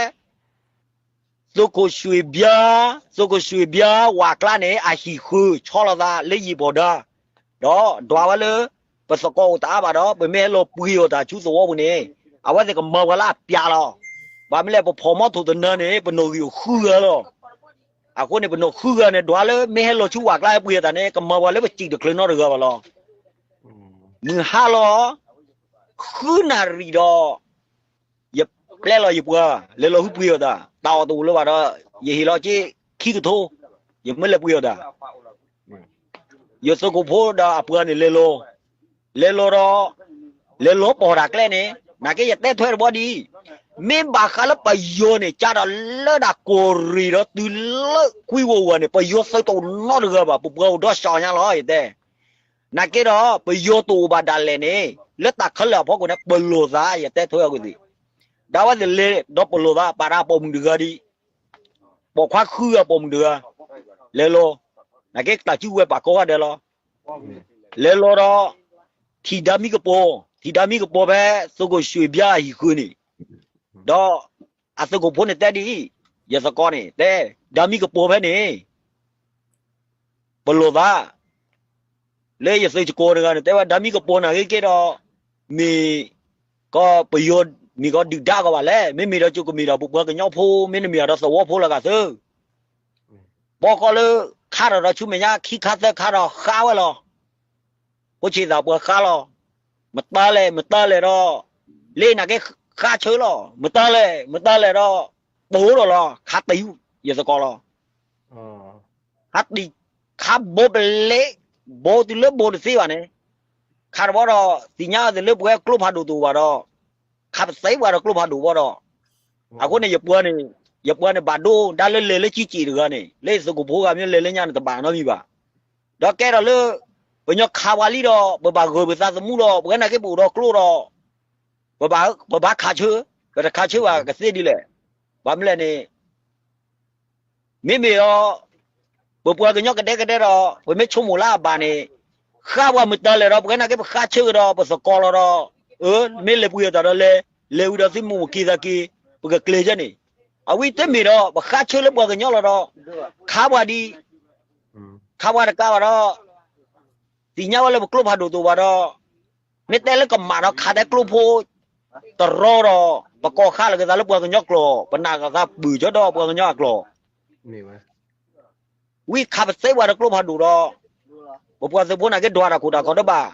သုးခိၣ်ရွှ့ၣ်ဘျါ, သုးခိၣ်ရွှ့ၣ်ဘျါဝၣ်ကျါန့ၣ် အဟံၣ်ဃၢၤဆီလီၤသးလၢယံာ်ဘီၣ်ဒါ, ဒီးဒွးဝဲလၢ ပသကိးအိၣ်တအါဘၣ်ဒီး ပမ့ၢ်ဟဲလီၤပှ့ၤအီၣ်တၢ်ဆူသဝီပူၤန့ၣ် အဝဲသ့ၣ်ကမၤပှၤလၢအပျးလီၤ. ဘၣ်မနုၤလဲၣ် ပဖီၣ်မီထိၣ်တနၤန့ၣ် ပနီၣ်ဂံၢ်အိၣ်ဃုဂၤလီၤ. အဃိန့ၣ် ပနီၣ်ဃုဂၤန့ၣ် ဒွးလၢမ့ၢ်ဟဲလီၤဆူဝၣ်ကျါဟဲပှ့ၤအီၣ်တၢ်န့ၣ် ကမၤပှၤလၢပစံၣ်တချုးနီတဂၤဘၣ်လီၤ. မုၢ်ဟါလီၤ ဃုနၣ်ရံၣ်ဒီး ယပျဲလီၤယပှၤ လဲၤလီၤဟုပှ့ၤအီၣ်တၢ်, တၢ်အီၣ်တအိၣ်လၢၤဘၣ်ဒီး ယဟ့ၣ်လီၤက့ခံကထိ, ယမ့ၢ်လဲၤပှ့ၤအီၣ်တၢ်, ယသုးခိၣ်ဖိဒီးအပှၤန့ၣ်လဲၤလီၤ, လဲၤလီၤဒီး လဲၤလီၤပိာ်တၢ်ကျဲန့ၣ်, နာ်က့ယတဲထွဲတဘျီဒ်အံၤ, မ့ၢ်ဘၣ်ဃးလၢပယီၤန့ၣ် ကၢ်ဒီးလၢတၢ်ကိၢ်ရ့ၣ်ဒီးတုၤလၢကွံဝီၤဝၤန့ၣ် ပယီၤသုးတအိၣ်နီတဂၤဘၣ်, ပပှၤအိၣ်ဒီးစှၤညါလီၤ ယတဲ နာ်က့ဒီး ပယီၤတအိၣ်ဘၣ်ဒၣ်လဲာ်န့ၣ် လၢတၢ်ခဲလၢာ်အဖီခိၣ်န့ၣ် ပလီၢ်သး ယတဲထွဲအဂ့ၢ်သ့ၣ်, ဒၣ်ဝဲသ့ၣ်လဲၤဒီးပလီၢ်သး ပာ်တၢ်ပိာ်မုၣ်တဂၤဒ်, ပိာ်ခွါဃုဂၤပိာ်မုၣ်တဂၤ, လဲၤလီၤ, နာ်က့တၢ်စုဝဲပာ်ကီဂၤဒဲးလီၤ, လဲၤလီၤဒီး ထံၣ်ဒါမံကပီၤ, ထံၣ်ဒါမံကပီၤဖဲ သုးခိၣ်ရွှ့ၣ်ဘျါအဟံၣ်ဃၢၤန့ၣ်, ဒီး အသုးခိၣ်ဖိန့ၣ်တဲဒ်အံၤ, ယသကိးန့ၣ် တဲ ဒါမံကပီၤဖဲန့ၣ် ပလီၢ်သး လၢယသုးကကိးတဂၤန့ၣ် တဲဝဲ ဒါမံကပီၤနာ်ဂ့ၤက့ဒီး မ့ၢ် ကီၢ်ပယီၤ မ့ၢ်ကီၢ်ဒုၣ်ဒါကီးဘၣ်လဲၣ်, မ့မ့ၢ်ဒီးကကမ့ၢ်ဒီးပပှၤကညီဖိ မ့တမ့ၢ်ဒီးသဝီဖိလၢအဂၤသု, ဘီကီၢ်လၢ ခါထီၣ်ဒီးဆူမဲာ်ညါခံခါသၢခါဒီးဃါဝဲလီၤ. ဖိဆံးသးပှၤဃါလီၤ. မတၤလဲၣ် မတၤလဲၣ်ဒီး လၢနာ်က့ဃါဆၢလီၤ. မတၤလဲၣ် မတၤလဲၣ်ဒီး ပအိၣ်ဒီးလီၤ ခါတံၢ် ယသကိးလီၤ. ခါတံၢ် ခါဘိပလ့း ဘိတုၤလၢဘိတသ့ဘၣ်န့ၣ် ခါတဘီဒီး သ့ၣ်ညါအီၤသ့ၣ်လၢပဝဲကျိဖးဒိၣ်တအိၣ်ဘၣ်ဒီး ခါပသ့ဘၣ်ဒီးကျိဖးဒိၣ်ဘီဒီး အဃိန့ၣ် ယပှၤန့ၣ် ယပှၤန့ၣ်ဘၣ်ဒိဒၣ်လၢလဲၤလၢကံကံၣ်တဂၤန့ၣ် လၢယသုးခိၣ်ဖိဂၤမ့ၢ်လဲၤလၢညါန့ၣ် တဘၣ်နီတမံၤဘၣ်. ဒီးကဲထီၣ်လၢ ပညီခးဝဲလံဒီး ပဘၣ်ဂုာ်ပသးသမူဒီး ပဝဲနာ်က့ပအိၣ်ဒီးကျိဒီး ပဘၣ်ခးဆၢ, ပတခးဆၢဘၣ်ကသ့ဒ်လဲၣ်. ဘၣ်မနုၤလဲၣ်န့ၣ် မ့မ့ၢ်ဒီး ပပှၤကညီကဒဲကဒဲဒီး ပမ့ၢ်ဆိကမိၣ်လၢအဘၣ်န့ၣ် ဃါပှၤမတၤလဲၣ်ဒီး ပဝဲနာ်က့ပဃါဆၢကဒီး ပသကိးလီၤဒီး မ့ၢ်လဲၤပှ့ၤအသးဒီးလဲၤ, လဲၤဝံၤဒီးသုမ့ၢ်အိၣ်က့ၤသးက့ၤ ပကကျဲၤကဲန့ၣ်, အဝဲတမ့ၢ်ဒီး ပဃါဆၢလၢပှၤကညီလီၤဒီး ခါပှၤဒ် ခါပှၤတကးဘၣ်ဒီး သ့ၣ်ညါဝဲလၢပကျိဖးဒိၣ်တအိၣ်ဘၣ်ဒီး မ့ၢ်တဲလၢကမၣ်ဒီးခးတဲကျိဖိ တရီဒီး ပကိးဃါလီၤက့ၤသးလၢပှၤကညီကျိာ်, ပနာ်ကသးပၢၢ်ကၠီဒီးပှၤကညီအကျိာ်, ဝံခးပသ့ပှၤဒီးကျိဖးဒိၣ်ဒီး ပပှၤသုးဖိနာ်က့ဒွးတၢ်ခိၣ်တၢ်ခီတဘၣ်,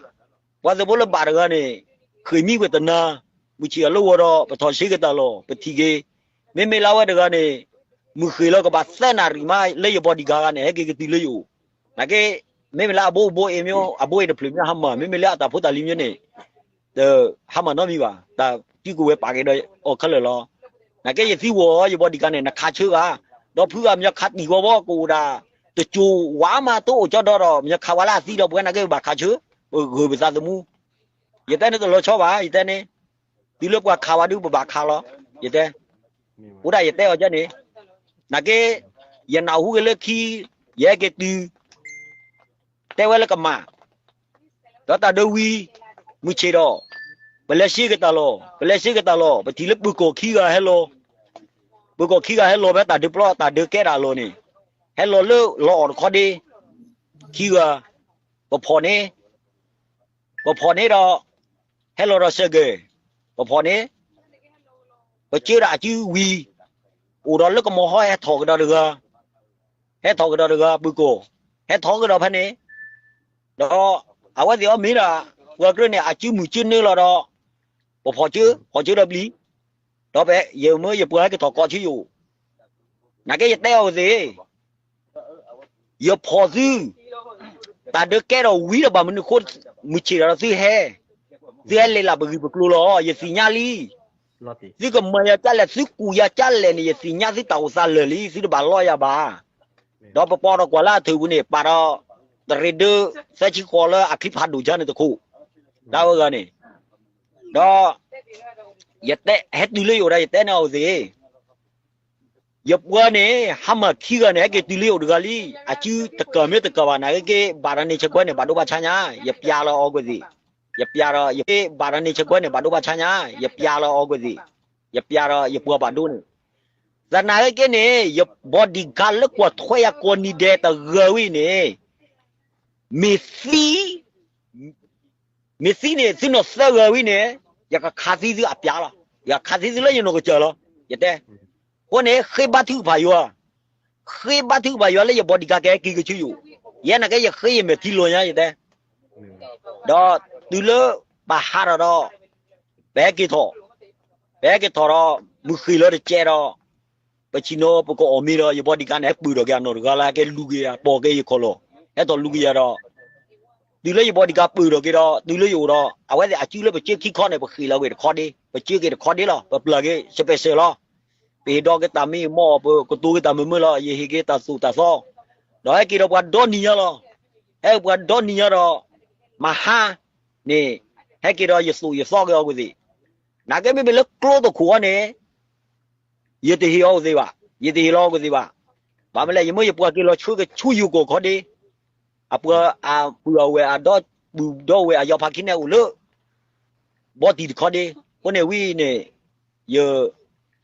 ပှၤသုးဖိလၢဘၣ်တဂၤန့ၣ် ဃ့ၢ်မံဝဲတနၤ, မုၢ်ဆ့ၣ်အလၢဂီၤဒီး ပထီၣ်ဆ့ကတၢ်လီၢ် ပထံၣ်က့ၤ, မ့မ့ၢ်လၢအဝဲတဂၤန့ၣ် မုၢ်ဃ့ၢ်လီၤကဘၣ်သၢနၣ်ရံၣ်မး လၢယ bodyguard ဂၤန့ၣ် ဟဲက့ၤကတုၤလၢယအိၣ်, နာ်က့ မ့မ့ၢ်လၢအဘိအဘိအ့ၣ်မ့ၢ် အဘိအ့ၣ်တဖျၢၣ်မ့ၢ်ဟါမၢ်, မ့မ့ၢ်လၢအတၢ်ဖိတၢ်လံၤမ့ၢ်န့ၣ် တဟါမၢ်နီတမံၤဘၣ်, တၢ်စုကဝဲၤပာ်က့ၤဒီးအီၤခဲလၢာ်လီၤ. နာ်က့ယသံကွၢ်အီၤ ယ bodyguard န့ၣ် နခးဆၢဧါ, ဒီးဖုဂၤမညီခးတံၢ်ဝီဘီ ကအိၣ်ဒၣ် တစိၤဝးမး တအိၣ်ကၠီဒီဒီး မညီခးဝဲလၢအသံဒီး ပဝဲနာ်က့ပဘၣ်ခးဆၢ, ပဂုာ်ပသးသမူ, ယတဲန့ၣ်တလီၤဆီဘၣ် ယတဲန့ၣ်, တုၤလၢပှၤခးဝဲဒုးပဘၣ်ခးလီၤ, ယတဲ, အိၣ်ဒၣ်ယတဲအီၤကဲန့ၣ်, နာ်က့ ယနၢ်ဟူက့ၤလၢခံ ယဟဲက့ၤတုၤ တဲဝဲလၢကမၣ်, ဒီးတၢ်ဒုးဝံၤ မုၢ်ဆ့ၣ်ဒီး ပလဲၤဆ့ကတၢ်လီၢ်, ပလဲၤဆ့ကတၢ်လီၢ် ပထံၣ်လၢပုၢ်ကီၢ်ခံဂၤဟဲလီၤ, ပုၢ်ကီၢ်ခံဂၤဟဲလီၤဖဲတၢ်ဒုးပျီ တၢ်ဒုးကဲတၢ်အလီၢ်န့ၣ်, ဟဲလီၤလၢလီအီၣ်တခီဒ့, ခံဂၤ, ပဖီၣ်န့ၣ်, ပဖီၣ်န့ၣ်ဒီး ဟဲလီၤဒီးစဲးကဲၤ, ပဖီၣ်န့ၣ်, ပစၢဒၣ်အစုဝံၤ, အိၣ်ဒီးလၢကမီၤဟီဟဲထီၣ်ကဒီးတဂၤ, ဟဲထီၣ်ကဒီးတဂၤ ပုၢ်ကီၢ်, ဟဲထီၣ်ကဒီးဖဲန့ၣ်, ဒီးအဝဲသ့ၣ်အီၤမ့ၢ်ဒၣ် ပှၤကြၢးန့ၣ် အစုမုၢ်စုနၢလီၤဒီး, ပဖီၣ်စၢ, ဖီၣ်စၢဒီးပျံၤ, ဒီးဖဲယမၢယပှၤဟဲက့ၤထီၣ်ကိးဆူယအိၣ်, နာ်က့ယတဲအီၤသ့ၣ် ယဖီၣ်သု, တၢ်ဒုးကဲထီၣ်ဝံၤဒီးဘၣ်မနုၤအဃိ, မုၢ်ဆ့ၣ်ဒီးသုဟဲ, သုဟဲလဲၤလၢပဂံၢ်ပကျိၤလီၤ ယသ့ၣ်ညါလံ, သုကမၤယၤကၢ်လဲၣ် သုကူၣ်ယၤကၢ်လဲၣ်န့ၣ် ယသ့ၣ်ညါသုတၢ်အိၣ်သးလၢာ်လံ သုတဘၣ်လီယၤဘၣ်, ဒီးပပီဒီးကွၢ်လၢအထၢၣ်ပူၤန့ၣ် ပာ်ဒီး တရ့ဒၢ သၢဆံဃိးလၢအချံဖးဒိၣ်ကၢ်န့ၣ်တခိၣ်, တၢ်ဝဲဂၤန့ၣ်, ဒီး ယတဲ ဟဲတုၤလၢယအိၣ်ဒီး ယတဲန့ၢ်အီၤသ့ၣ် ယပှၤန့ၣ် ဟါမၢ်ခံဂၤန့ၣ် ဟဲက့ၤတုၤလၢယအိၣ်တဂၤလံ, အစုတကၢၢ်မ့ၢ်တကၢၢ်ဘၣ် နာ်က့က့ၤ ဘၣ်ဒီးန့ၢ်ဆၢကွဲန့ၣ် ဘၣ်ဒိဘၣ်ဆါညါ, ယပျးလီၤအီၤကွံာ်သ့ၣ်, ယပျးဒီး ယက့ၤ ဘၣ်ဒီးန့ၢ်ဆၢကွဲန့ၣ် ဘၣ်ဒိဘၣ်ဆါညါ, ယပျးလီၤအီၤကွံာ်သ့ၣ်, ယပျးဒီးယပှၤဘၣ်ဒိန့ၣ်, သနာ်က့က့ၤန့ၣ် ယ bodyguard လၢကွၢ်ထွဲယၤကိးနံၤဒဲးတဂၤဝံၤန့ၣ်, မ့ၢ်သံ မ့ၢ်သံန့ၣ် သုနီၢ်သၢဂၤဝံၤန့ၣ်, ယကခးသံသုအပျးလီၤ, ယကခးသံသုလၢယနီၢ်ကစၢ်လီၤ, ယတဲ, အဃိန့ၣ် ဃ့ဘါထုကဖၣ်ယွၤ, ဃ့ဘါထုကဖၣ်ယွၤလၢယ bodyguard ကဟဲက့ၤကဆူယအိၣ်, ယဲနာ်က့ယဃ့ယမဲာ်ထံလီၤညါ ယတဲ, ဒီးတုၤလၢပဟးထီၣ်ဒီး ပဟဲက့ၤထီၣ်, ပဟဲက့ၤထီၣ်ဒီး မုၢ်ဃ့ၢ်လီၤတစဲးဒီး ပဆ့ၣ်နီၤပကအီၣ်မ့ၤဒီး ယ bodyguard န့ၣ် ဟဲပၢၢ်ထီၣ်က့ၤအနီၢ်တဂၤလၢအကဲလူၤက့ၤယၤ ပိာ်က့ၤယခီၣ်လီၢ်, ဟဲထီၣ်လူၤက့ၤယၤဒီး တုၤလၢယ bodyguard ပၢၢ်ထီၣ်က့ၤဒီး တုၤလၢယအိၣ်ဒီး အဝဲသ့ၣ်အစုလၢပစၢခံခီန့ၣ် ပဃ့ၢ်လီၤက့ၤတခီဒ့, ပစၢက့ၤတခီဒ့လီၤ, ပပျၢ်က့ၤ special လီၤ, ပဟ့ၣ်ဒီးက့ၤတၢ်မ့ၢ်မီၢ်အီၣ် ပကတိၤက့ၤတၢ်မုာ်မုာ်လီၤ, ယဟ့ၣ်က့ၤတၢ်သိၣ်တၢ်သီ, ဒီးဟဲက့ၤဒီးပှၤဒီနံၤညါလီၤ, ဟဲပှၤဒီနံၤညါဒီး မဟါန့ၣ် ဟဲက့ၤဒီးယသိၣ်ယသီက့ၤအီၤကွံာ်သ့ၣ်, နာ်က့မ့မ့ၢ်လၢကျိတခိၣ်အီၤန့ၣ် ယတဟ့ၣ်အီၤကွံာ်သ့ၣ်ဘၣ်, ယတဟ့ၣ်လီၤအီၤကွံာ်သ့ၣ်ဘၣ်, ဘၣ်မနုၤလဲၣ် ယမၢယပှၤက့ၤလီၤဆှၢက့ၤဆူယိၤကီၢ်ခီဒ့, အပှၤအပုၢ်အဝဲၢ်အဒီပုၢ်ဒီဝဲၢ်အယီၤဖးခံန့ၣ်အိၣ်လၢ ဘီတံၢ်တခီဒ့, အဃိန့ၣ်ဝံၤန့ၣ် ယ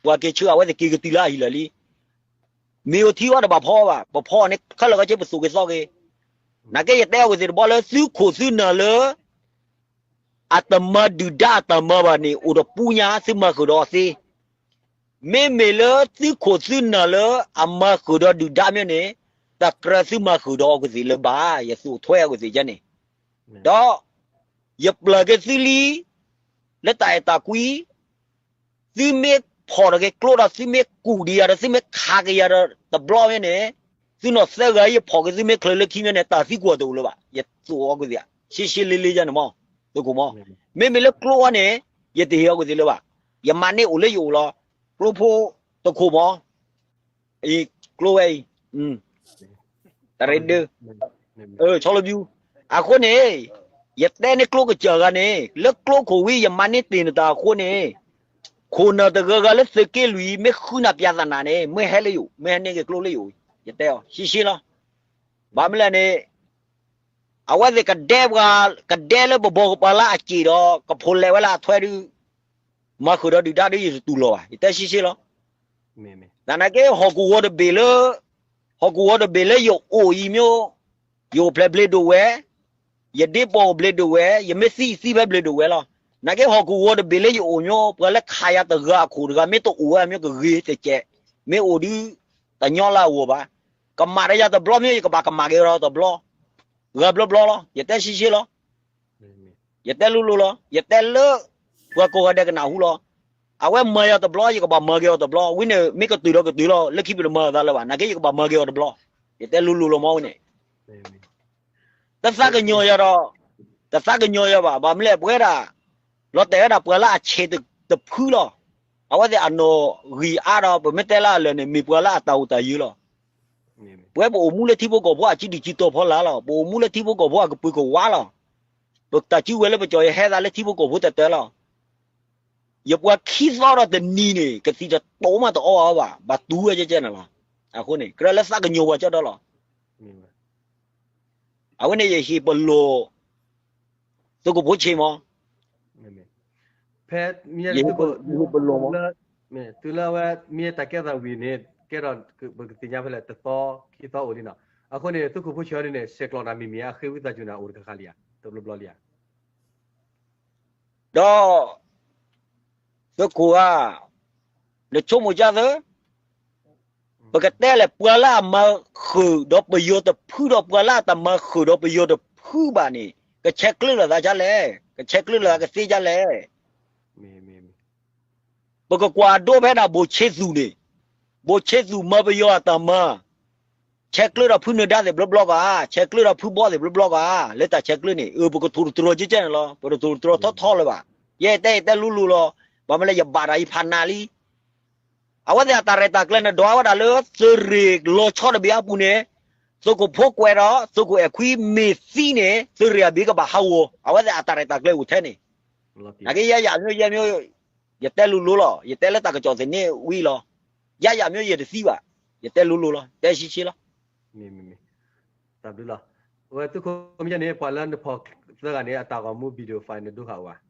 ပှၤက့ၤဆှၢအဝဲသ့ၣ်က့ၤကတုၤလၢအဟံၣ်လၢာ်လံ, မ့ၢ်အိၣ်ထံအီၤတဘၣ်ဖီအီၤဘၣ်, ပဖီအီၤန့ၣ်ခဲလၢာ်ခဲဆ့ပသိၣ်က့ၤသီက့ၤ, နာ်က့ယတဲအီၤကွံာ်သ့ၣ်တဘျီလၢသုခိၣ်သုနၢ်လၢ အတမၤဒုၣ်ဒါအတၢ်မၤဘၣ်န့ၣ် အိၣ်ဒီးပူညါသုမၤဃုာ်ဒီးအီၤသ့, မ့မ့ၢ်လၢသုခိၣ်သုနၢ်လၢအမၤဃုာ်ဒီးဒုၣ်ဒါမ့ၢ်န့ၣ် တကြၢးသုမၤဃုာ်ဒီးအီၤကွံာ်သ့ၣ်လၢၤဘၣ်, ယသိၣ်ထွဲအီၤကွံာ်သ့ၣ်ကဲန့ၣ်, ဒီး ယပျၢ်က့ၤသုလံ လၢတၢ်အဲၣ်တၢ်ကွံ သုမ့ၢ်ဖီၣ်ထီၣ်က့ၤကျိဒီး သုမ့ၢ်ကူၣ်ဒံးယၤဒီး သုမ့ၢ်ခးက့ၤယၤဒီးတဘျီမ့ၢ်န့ၣ်, သုနီၢ်သၢဂၤအံၤ ယဖီၣ်က့ၤသုမ့ၢ်ချၢလၢခံမ့ၢ်န့ၣ် တၢ်သံကွၢ်တအိၣ်လၢၤဘၣ်. ယသိၣ်အီၤကွံာ်သ့ၣ်ဧါ, ရှဲရှဲလ့လ့ယဲန့ၣ်မး, သုးခိၣ်မး, မ့မ့ၢ်လၢကျိအီၤန့ၣ် ယတဟ့ၣ်အီၤကွံာ်သ့ၣ်လၢၤဘၣ်. ယမၤန့ၢ်အိၣ်လၢယအိၣ်လီၤ. ကျိဖိသုးခိၣ်မး, အံၤကျိဝဲအံၤ တရ့ဒၢ ဆီလီၤဘျူး, အဃိန့ၣ် ယတဲန့ၢ်ကျိကစၢ်ဂၤန့ၣ် လၢကျိခိၣ်ဝံၤ ယမၤန့ၢ်တ့ၢ်နတၢ်အဃိန့ၣ် ခိၣ်နၢ်တဂၤဂၤလၢသုးက့လွံၢ် မ့ၢ်ဃုနၢ်ပၠးသနာ်န့ၣ် မ့ၢ်ဟဲလၢယအိၣ် မ့ၢ်ဟဲန့ၢ်က့ၤကျိလၢယအိၣ် ယတဲအီၤ ရှဲရှဲလီၤ. ဘၣ်မနုၤလဲၣ်န့ၣ် အဝဲသ့ၣ်ကဒဲပှၤ ကဒဲလၢပဘီကပၤလၢအစ့ၣ်ဒီး ကဖိးလဲးဝဲလၢအထွဲဒုး မၤဃုာ်ဒီးဒုၣ်ဒါဒုး ယတတူၢ်လိာ်ဘၣ် ယတဲရှဲရှဲလီၤ. သနာ်က့ ဟီၣ်ကဝီၤတဘ့ၣ်လၢ ဟီၣ်ကဝီၤတဘ့ၣ်လၢယအိၣ်အံၤမ့ၢ် ယအိၣ်ဖျဲၣ်ဘျ့ဒိၣ်ဝဲ, ယဒ့ပိာ်ဘျ့ဒိၣ်ဝဲ, ယမ့ၢ်သံယသံဖဲဘျ့ဒိၣ်ဝဲလီၤ. နာ်က့ဟီၣ်ကဝီၤတဘ့ၣ်လၢယအိၣ်မ့ၢ် ပှၤလၢခးယၤတဂၤအခိၣ်တဂၤ မ့ၢ်တအိၣ်ဝဲမ့ၢ်ကဂ့ၤတကဲး, မ့ၢ်အိၣ်ဒုး တညီလၢအဂီၢ်ဘၣ်. ကမၣ်ဒီးယၤတဘျီမ့ၢ် ယကဘၣ်ကမၣ်က့ၤဒီးတဘျီ, ဂၤဘျီဘျီလီၤ. ယတဲရှဲရှဲလီၤ. ယတဲလိၤလိၤလီၤ. ယတဲလၢ ပှၤကိးဂၤဒဲးကနၢ်ဟူလီၤ. အဝဲမၤယၤတဘျီ ယကဘၣ်မၤက့ၤအီၤတဘျီ, ဝံၤန့ၣ် မ့ၢ်ကတုၤဒီးကတုၤလီၤ, လၢခံပတမၤအသးလၢၤဘၣ်, နာ်က့ယကဘၣ်မၤက့ၤအီၤတဘျီ. ယတဲလိၤလိၤလီၤမ့ၢ်ဝဲန့ၣ် တသးကညီၤယၤဒီး တသးကညီၤယၤဘၣ်, ဘၣ်မနုၤလဲၣ် ပဝဲဒၣ် လီၤတဲာ်ဝဲဒၣ်ပှၤလၢအဆဲးတဖုလီၤ. အဝဲသ့ၣ်အနီၢ်ဂံၢ်အါဒီး ပမ့ၢ်တဲလၢအလၢာ်န့ၣ် မ့ၢ်ပှၤလၢအတၢ်အိၣ်တၢ်ယၢၤလီၤ. ပဝဲပအိၣ်မူလၢထံဖိကီၢ်ဖိအစုဒုၣ်စုတီၤဖီလာ်လီၤ. ပအိၣ်မူလၢထံဖိကီၢ်ဖိအကပုာ်ကဝါလီၤ. ပတၢ်စုဝဲလၢပကၠီၣ်ယဟဲသးလၢထံဖိကီၢ်ဖိတၢၢ်တၢၢ်လီၤ. ယပှၤခံသီဒီးတနံၤန့ၣ် ကသံၣ်တတိၤမးတအီအီၤဘၣ်, ဘၣ်တူၢ်ဝဲကဲကဲန့ၣ်လီၤ. အဃိန့ၣ် ကြၢးလၢသးကညီၤပှၤကၠီဒီလီၤ. အဝဲန့ၣ်ယဟ့ၣ်ပလီၢ် သုးခိၣ်ဖိဆ့းမး, ဖဲ ယဟ့ၣ်ပလီၢ်မး, တုၤလၢအဝဲ မ့ၢ်တၢ်ကဲထီၣ်ဝံၤန့ၣ် ကဲထီၣ်ပကသ့ၣ်ညါဖဲလဲၣ် တသီ ခံသီအိၣ်လံနီၤ. အဃိန့ၣ် သုးခိၣ်ဖိဆ့းအံၤန့ၣ် ဆဲးကျိးနၤမံၤမံၤ အဃ့ဝံသးစူၤနၤ အိၣ်တခါခါလံဧါ, တဘျီဘျီလံဧါ. ဒီး သုးခိၣ်ဧၢ, နဆိကမိၣ်ကၢသၢ, ပကတဲလဲၣ် ပှၤလၢအမၤဃုာ်ဒီးပယီၤတဖုဒီး ပှၤလၢအတမၤဃုာ်ဒီးပယီၤတဖုဘၣ်န့ၣ် ကဆဲးကျၢလိာ်သးဒ်လဲၣ်, ကဆဲးကျၢလိာ်သးကသ့ဒ်လဲၣ်. ပကကွၢ်ဒိဖဲဒၣ်ဘိၣ်ဆ့သူၣ်န့ၣ်, ဘိၣ်ဆ့သူၣ်မၤပယီၤအတၢ်မၤ ဆဲးကျၢဒီးဖုနၢၤဒါသ့ၣ်ဘျီဘျီကဧါ, ဆဲးကျၢဒီးဖုဘီသ့ၣ်ဘျီဘျီကဧါ, လၢတၢ်ဆဲးကျၢန့ၣ် အၢ ပကထိၣ်သတြီၤကဲကဲန့ၣ်လီၤ. ပတထိၣ်သတြီၤထီထီလၢၤဘၣ်. ယဲယတဲယတဲလိၤလိၤလီၤ. ဘၣ်မနုၤလဲၣ် ယဘၣ်တၢ်အံၤဖးနးလံ. အဝဲသ့ၣ်အတၢ်ရဲၣ်တၢ်ကျဲၤန့ၣ် ဒွးဝဲဒၣ်လၢသုးရ့ၣ်လီၤဆီတဘ့ၣ်အပူၤန့ၣ်, သုးခိၣ်ဖိကွဲးဒီး သုးခိၣ်အဲၣ်ခွံမ့ၢ်သံန့ၣ် သုးရ့ၣ်အဘ့ၣ်ကဘၣ်ဟးဂီၤ, အဝဲသ့ၣ်အတၢ်ရဲၣ်တၢ်ကျဲၤအိၣ်ထဲန့ၣ်. နာ်က့ယဲယၤမ့ၢ်ယဲမ့ၢ် ယတဲလိၤလိၤလီၤ. ယတဲလၢတၢ်ကစီၣ်သန့ဝံၤလီၤ. ယဲယၤမ့ၢ်ယတသံဘၣ်. ယတဲလိၤလိၤလီၤ. တဲဆံးဆံးလီၤ. တၢ်ဘျုးလီၤ. အဝဲသုးခိၣ်မ့ၢ်န့ၣ် ပှၤလၢနဖီၣ်သၢဂၤန့ၣ် အတၢ်ဂီၤမူ video file နဒိဃာ်အိၣ်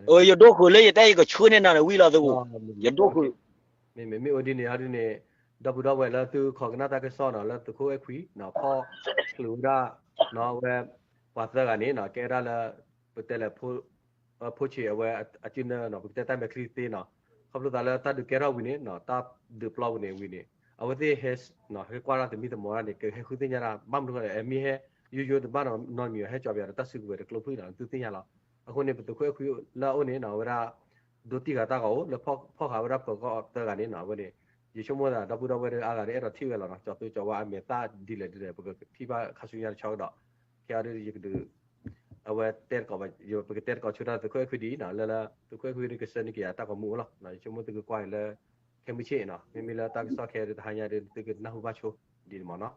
ဧါ. ယဒိဃုာ်လၢယတဲယကဆှၢန့ၢ်နၤန့ၣ်ဝံၤလီၤသုးခိၣ်, ယဒိဃုာ်. မ့မ့ၢ်အိၣ်ဒ်န့ၣ် အဒ်န့ၣ် ဒီပုၢ်ဒီဝဲၢ်လၢသုခိးကနၣ်တၢ်ကစီၣ်နီၤ လၢသုးခိၣ်အဲၣ်ခွံနီၤ ဖီၣ်ချုးဝဲဒၣ် နီၤ အဝဲ ပှၤသၢဂၤန့ၣ်နီၤ ကဲဒၣ်လၢ ပတဲလဲၣ် ဖိဆ့းအဝဲအစုနၢနီၤ ပကတဲတၢ်မဲာ်ချံသ့နီၤ ခီဖျိသးလၢတၢ်ဒုးကဲထီၣ်ဝံၤန့ၣ်နီၤ တၢ်ဒုးပျီပူၤန့ၣ်ဝံၤန့ၣ် အဝဲသ့ၣ်ဟဲ ဟဲကွၢ်တၢ်သမံသမိးတၢ်န့ၣ် ကဟဲဃုသ့ၣ်ညါတၢ် ဘၣ်မနုၤဃိလဲၣ် မ့ၢ်ဟဲယိယိတဘၣ်နီတမံၤ ဟဲကၠီၤပယီၤဒီးတၢ်စုကဝဲၤတကျိဖုၣ်နီၤ သုသ့ၣ်ညါလီၤ. အဃိန့ၣ် ပသုးခိၣ်အဲၣ်ခွံလၢအအိၣ်န့ၣ်နီၤ အဝဲဒၣ် ဒိတံၢ်ဃာ်တၢ်ဂီၤအိၣ် လၢဖီၣ်ဃာ်ဝဲဒၣ်ပၢၤကီၢ်သၢဂၤန့ၣ်နီၤ အဝဲန့ၣ် ယဆိကမိၣ်သး ဒီပုၢ်ဒီဝဲၢ်ဒီးအါဂၤဒီးအဲၣ်ဒိးထံၣ်ဝဲလီၤနီၤ ကၠီၤသိကၠီၤဝါအမဲာ်သၣ်ဒ်လဲၣ်ဒ်လဲၣ် ပကထံၣ်ဘၣ်ခါဆူညါတဆီကဒီး ခဲအံၤဒီးယကဒုး အဝဲတဲတကိး ပကတဲတကိးဆိတၢ်သုးခိၣ်အဲၣ်ခွံဒ်အံၤနီၤ လၢလၢ သုးခိၣ်အဲၣ်ခွံဒုးကဆှၢန့ၢ်က့ၤယၤတၢ်ဂီၤမူအိၣ်လီၤ ယဆိကမိၣ်သုကကွၢ်အံၤလၢ ခဲမုၢ်ဆ့ၣ်နီၤ မ့မ့ၢ်လၢတၢ်ကစီၣ်ခဲအံၤဒုးတဟါညါဒုး သုကနၢ်ဟူဘၣ်ဆိဒ်န့ၣ်မ့ၢ်နီၤ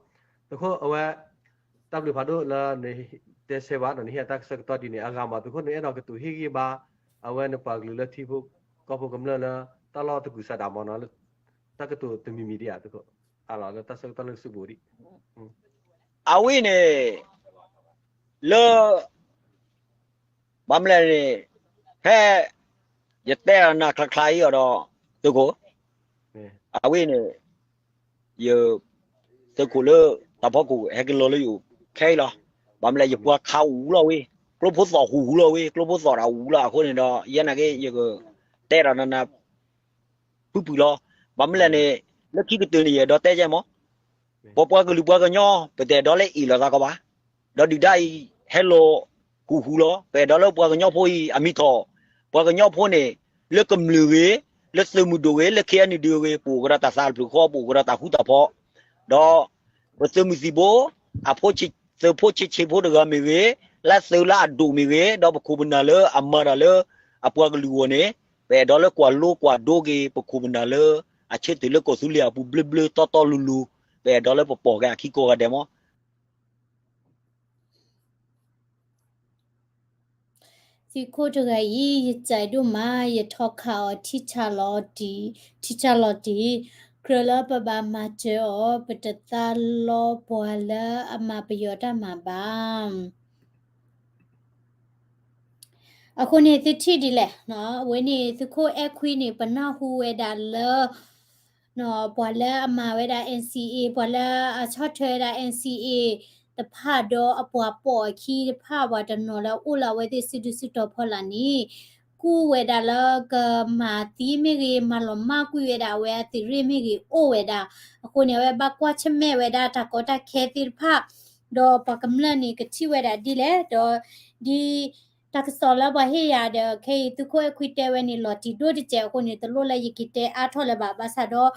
သုးခိၣ်အဝဲ တၢ်ဘျုးဖးဒိၣ်လၢနတဲဆၢဘၣ်ဒီးနဟ့ၣ်အတၢ်ကစီၣ်ကတီၢ်ဒ်န့ၣ် အဂၤမး သုးခိၣ်နအဲၣ်ဒိးကတိၤဟ့ၣ်ဂံၢ်ဘါ အဝဲနပှၤကလုာ်လၢထံဖိကီၢ်ဖိကမျၢၢ်လၢ တၢ်လီၢ်တကူၢ်စးဒၣ်မးနီၤ လၢတၢ်ကတိၤတမံၤမံၤဒ်ဧါ သုးခိၣ် အလီၤလၢတၢ်ဆၢကတီၢ်လၢနစုပူၤဒ် အဝဲန့ၣ် လၢ ဘၣ်မနုၤလဲၣ်န့ၣ် ဖဲ ယတဲအီၤနၤချါချါအံၤအီၤဒီး သုးခိၣ် အဝဲန့ၣ် ယ သုးခိၣ်လၢ တၢ်ဖီခိၣ်ဟဲက့ၤလီၤလၢယအိၣ်ခဲအံၤလီၤ. ဘၣ်မနုၤလဲၣ် ယပှၤခးအူလီၤဝဲ, ကျိဖိသီၣ်ဟူးဟူးလီၤဝဲ, ကျိဖိသီၣ်တၢ်အူလီၤ အဃိန့ၣ်ဒီး ယဲနာ်က့ ယကတဲဒီးနၤနၤ ဖုၣ်ဖုၣ်လီၤ. ဘၣ်မနုၤလဲၣ်န့ၣ် လၢခံကတၢၢ်န့ၣ် ယအဲၣ်ဒိးတဲကဲမး ပပှၤကလုာ်ပှၤကညီ ပတအဲၣ်ဒိးလၢအ့ၣ်လိာ်သးကီးဘၣ်. ဒီးဒုၣ်ဒါအံၤ ဟဲလီၤဟူးဟူးလီၤ. ပအဲၣ်ဒိးလၢပှၤကညီဖိအံၤ အမံၤထီၣ်, ပှၤကညီဖိန့ၣ် လၢကမျၢၢ်ဂ့ၤ, လၢသုးမုၢ်ဒိၣ်ဂ့ၤ, လၢ ခဲအံၤန့ၣ်ဒုးဂ့ၤ ပအိၣ်ကဒီးတၢ်သးတဖျၢၣ်ဃီ, ပအိၣ်ကဒီးတၢ်ဃူတၢ်ဖိး, ဒီး ပသုးမုၢ်သံၣ်ဘိ အဖိ သုးဖိဆံးဆံးဖိတဂၤမ့ၢ်ဂ့ၤ, လၢသုးလၢအဒိၣ်မ့ၢ်ဂ့ၤ, ဒီးပခိၣ်ပနၢ်လၢအမၤတၢ်လၢ အပှၤကလုာ်အဂီၢ်န့ၣ် ပအဲၣ်ဒိးလၢကွၢ်လိကွၢ်ဒိက့ၤ ပခိၣ်ပနၢ်လၢ အဆၢထၢၣ်လၢကီၢ်သူလ့ၤအပူၤဘျၢဘျၢတီတီလိၤလိၤ, ပအဲၣ်ဒိးလၢပပိာ်က့ၤအခံကိးဂၤဒဲးမး သုးခိၣ်တဂၤအံၤ ယစံးဒိၣ်မး ယထီခးအီၤ ထံဆၣ်လီၤတံၢ်, ထံဆၣ်လီၤတံၢ်, ကြၢးလၢပဘၣ်မၤစၢၤအီၤ ပတသးလီပှၤလၢအမၤပယီၤတၢ်မၤဘၣ်. အဃိန့ၣ် သုထံၣ်ဒ်လဲၣ်, အဝဲန့ၣ် သုးခိၣ်အဲၣ်ခွံန့ၣ် ပနၢ်ဟူဝဲဒၣ်လၢ ပှၤလၢအမၤဝဲဒၣ် NCA, ပှၤလၢအဆီၣ်ထွဲဝဲဒၣ် NCA တဖၣ်ဒီးအပှၤပိာ်အခံတဖၣ် ပှၤတနီၤလၢအအိၣ်လၢအဝဲသ့ၣ်စုဒုစုတီၤဖီလာ်န့ၣ် ကူၣ်ဝဲဒၣ်လၢကမၤသံမ့ၢ်ဂ့ၤ, မၤလီၤမၢ်ကွံာ်ဝဲဒၣ်အဝဲအသုးရ့ၣ်မ့ၢ်ဂ့ၤ အိၣ်ဝဲဒၣ်. အဃိန့ၣ် အဝဲဘၣ်ကွၢ်ဆၢၣ်မဲာ်ဝဲဒၣ်တၢ်ကီတၢ်ခဲသ့ၣ်တဖၣ်, ဒီးပှၤကမျၢၢ်န့ၣ် ကထံၣ်ဝဲဒၣ်ဒ်လဲၣ်, ဒီးဒ် တၢ်ကစီၣ်လၢပှၤဟ့ၣ်ယၤဒီး ခဲအံၤသုးခိၣ်အဲၣ်ခွံတဲဝဲန့ၣ် လီၤတံၢ်ဒိၣ်တစဲးအဃိန့ၣ် တလိၣ်လၢယကတဲအါထီၣ်လၢၤဘၣ်. ဘၣ်ဆၣ်ဒီး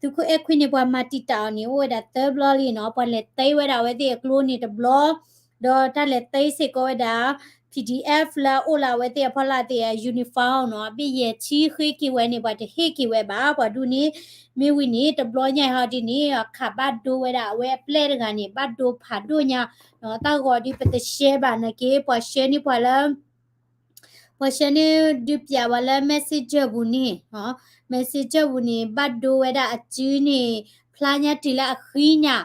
သုးခိၣ်အဲၣ်ခွံန့ၣ် ပှၤမၤတံာ်တာ်အီၤန့ၣ် အိၣ်ဝဲဒၣ်သၢဘျီလံနီၤ, ပှၤလဲၤသ့ဝဲဒၣ်အဝဲသ့ၣ်အကျိန့ၣ်တဘျီ, ဒီးတၢ်လဲၤသ့စ့ၢ်ကီးဝဲဒၣ် PDF လၢအအိၣ်လၢအဝဲသ့ၣ်အဖီလာ်သ့ၣ်အ uniform နီၤ, အဘ့ၣ်ယဲၢ်ဆံဃ့က့ၤဝဲန့ၣ် ပှၤတဟ့ၣ်က့ၤဝဲဘၣ်. ပှၤဒူၣ်န့ၣ် မ့ၢ်ဝံၤန့ၣ် တဘျီညါအံၤဟီဒ်န့ၣ် အခးဘၣ်ဒိဝဲဒၣ်အဝဲအပျဲၢ်တဂၤန့ၣ် ဘၣ်ဒိဖးဒိၣ်ညါ, တၢ်ဂီၤဒ်ပတရှဲဘၣ်နာ်က့ ပှၤရှဲန့ၢ်ပှၤလၢ ပှၤရှဲန့ၢ်ဒုးပျးဝဲလၢ messenger ပူၤန့ၣ်, messenger ပူၤန့ၣ် ဘၣ်ဒိဝဲဒၣ်အစုန့ၣ် ဖျါညါတုၤလၢအဃံညါ,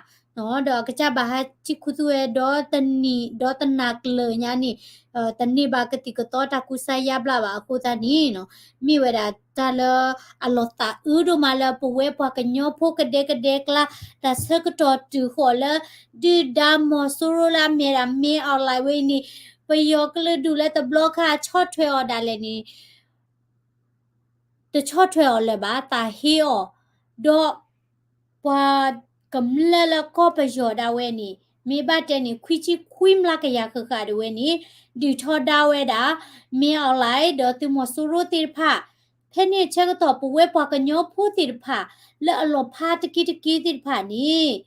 ဒီးအကစၢ်ဘၣ်ဟးထံၣ်ခူသူၣ်ဝဲဒီတနံၤ ဒီတနၤကျၢၤညါန့ၣ် တန့ၢ်ဘၣ်ကသံၣ်ကသီတၢ်ကူစါယါဘျါဘၣ်. အဃိသတးန့ၣ် မ့ၢ်ဝဲဒၣ်တၢ်လၢအလီၤသးအုးဒိၣ်မးလၢပဝဲပှၤကညီဖိကဒဲကဒဲကျါ တၢ်ဆၢကတီၢ်တုၤဃီၤလၢ ဒုၣ်ဒါမီၤစိရိၤလၢအမ့ၢ်ဒၣ် မင်းအောင်လှိုင် ဝဲအံၤန့ၣ် ပယီၤကလုာ်ဒူၣ်လၢတဘျီခါဆီၣ်ထွဲအီၤဒၣ်လဲာ်န့ၣ် တဆီၣ်ထွဲအီၤလၢၤဘၣ်, သးဟ့အီၤ, ဒီးပှၤကမျၢၢ်လၢကီၢ်ပယီၤဒၣ်ဝဲန့ၣ် မ့ၢ်ဘၣ်တဲန့ၣ် ခွံဆံခွံမျးကယၤဃၣ်ဃၣ်ဒၣ်ဝဲန့ၣ် ဒုးထီဒါဝဲဒၣ် မင်းအောင်လှိုင် ဒီးသုးမီၤစိရိၤသ့ၣ်တဖၣ်, ဖဲန့ၣ်ဆၢကတီၢ်ပဝဲပှၤကညီဖိသ့ၣ်တဖၣ် လၢအလီၤဖးတက့ၢ်တက့ၢ်သ့ၣ်တဖၣ်န့ၣ်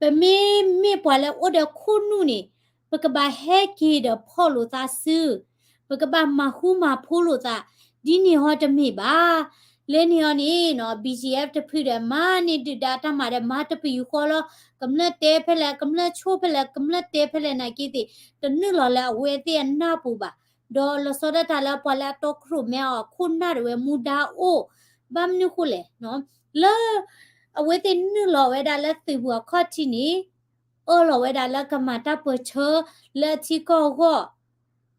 ပမ့မ့ၢ်ပှၤလၢအိၣ်ဒီးခိၣ်နူာ်န့ၣ် ပကဘၣ်ဟဲက့ၤဒီးဖီၣ်လိာ်သးစု, ပကဘၣ်မၤဃူမၤဖိးလိာ်သး, ဒ်န့ၣ်ဟီတမ့ၢ်ဘၣ်. လၢန့ၣ်အီၤန့ၣ် BGF တဖုဒီးမၤန့ၢ်ဒုၣ်ဒါတၢ်မၤဒီးမၤတပယူာ်ဃီလီၤ. ကမျၢၢ်တဲဖဲလဲၣ်, ကမျၢၢ်ဆိၣ်ဖဲလဲၣ်, ကမျၢၢ်တဲဖဲလဲၣ်နာ်က့သ့ၣ် တနုာ်လီၤလၢအဝဲသ့ၣ်အနၢ်ပူၤဘၣ်. ဒီးလီၤဆီဒၣ်တၢ်လၢပှၤလၢအတီခိၣ်ရိၣ်မဲအီၤအခိၣ်နၢ်ဒၣ်ဝဲမူဒါအိၣ်, ဘၣ်မနုၤဃိလဲၣ် လၢအဝဲသ့ၣ်နုာ်လီၤဝဲဒၣ်လၢသုးပူၤအခီၣ်ထံးန့ၣ် အၢၣ်လီၤဝဲဒၣ်လၢကမၤတၢ်ပၢၢ်ဆၢလၢအထံကီၢ်အဂီၢ်,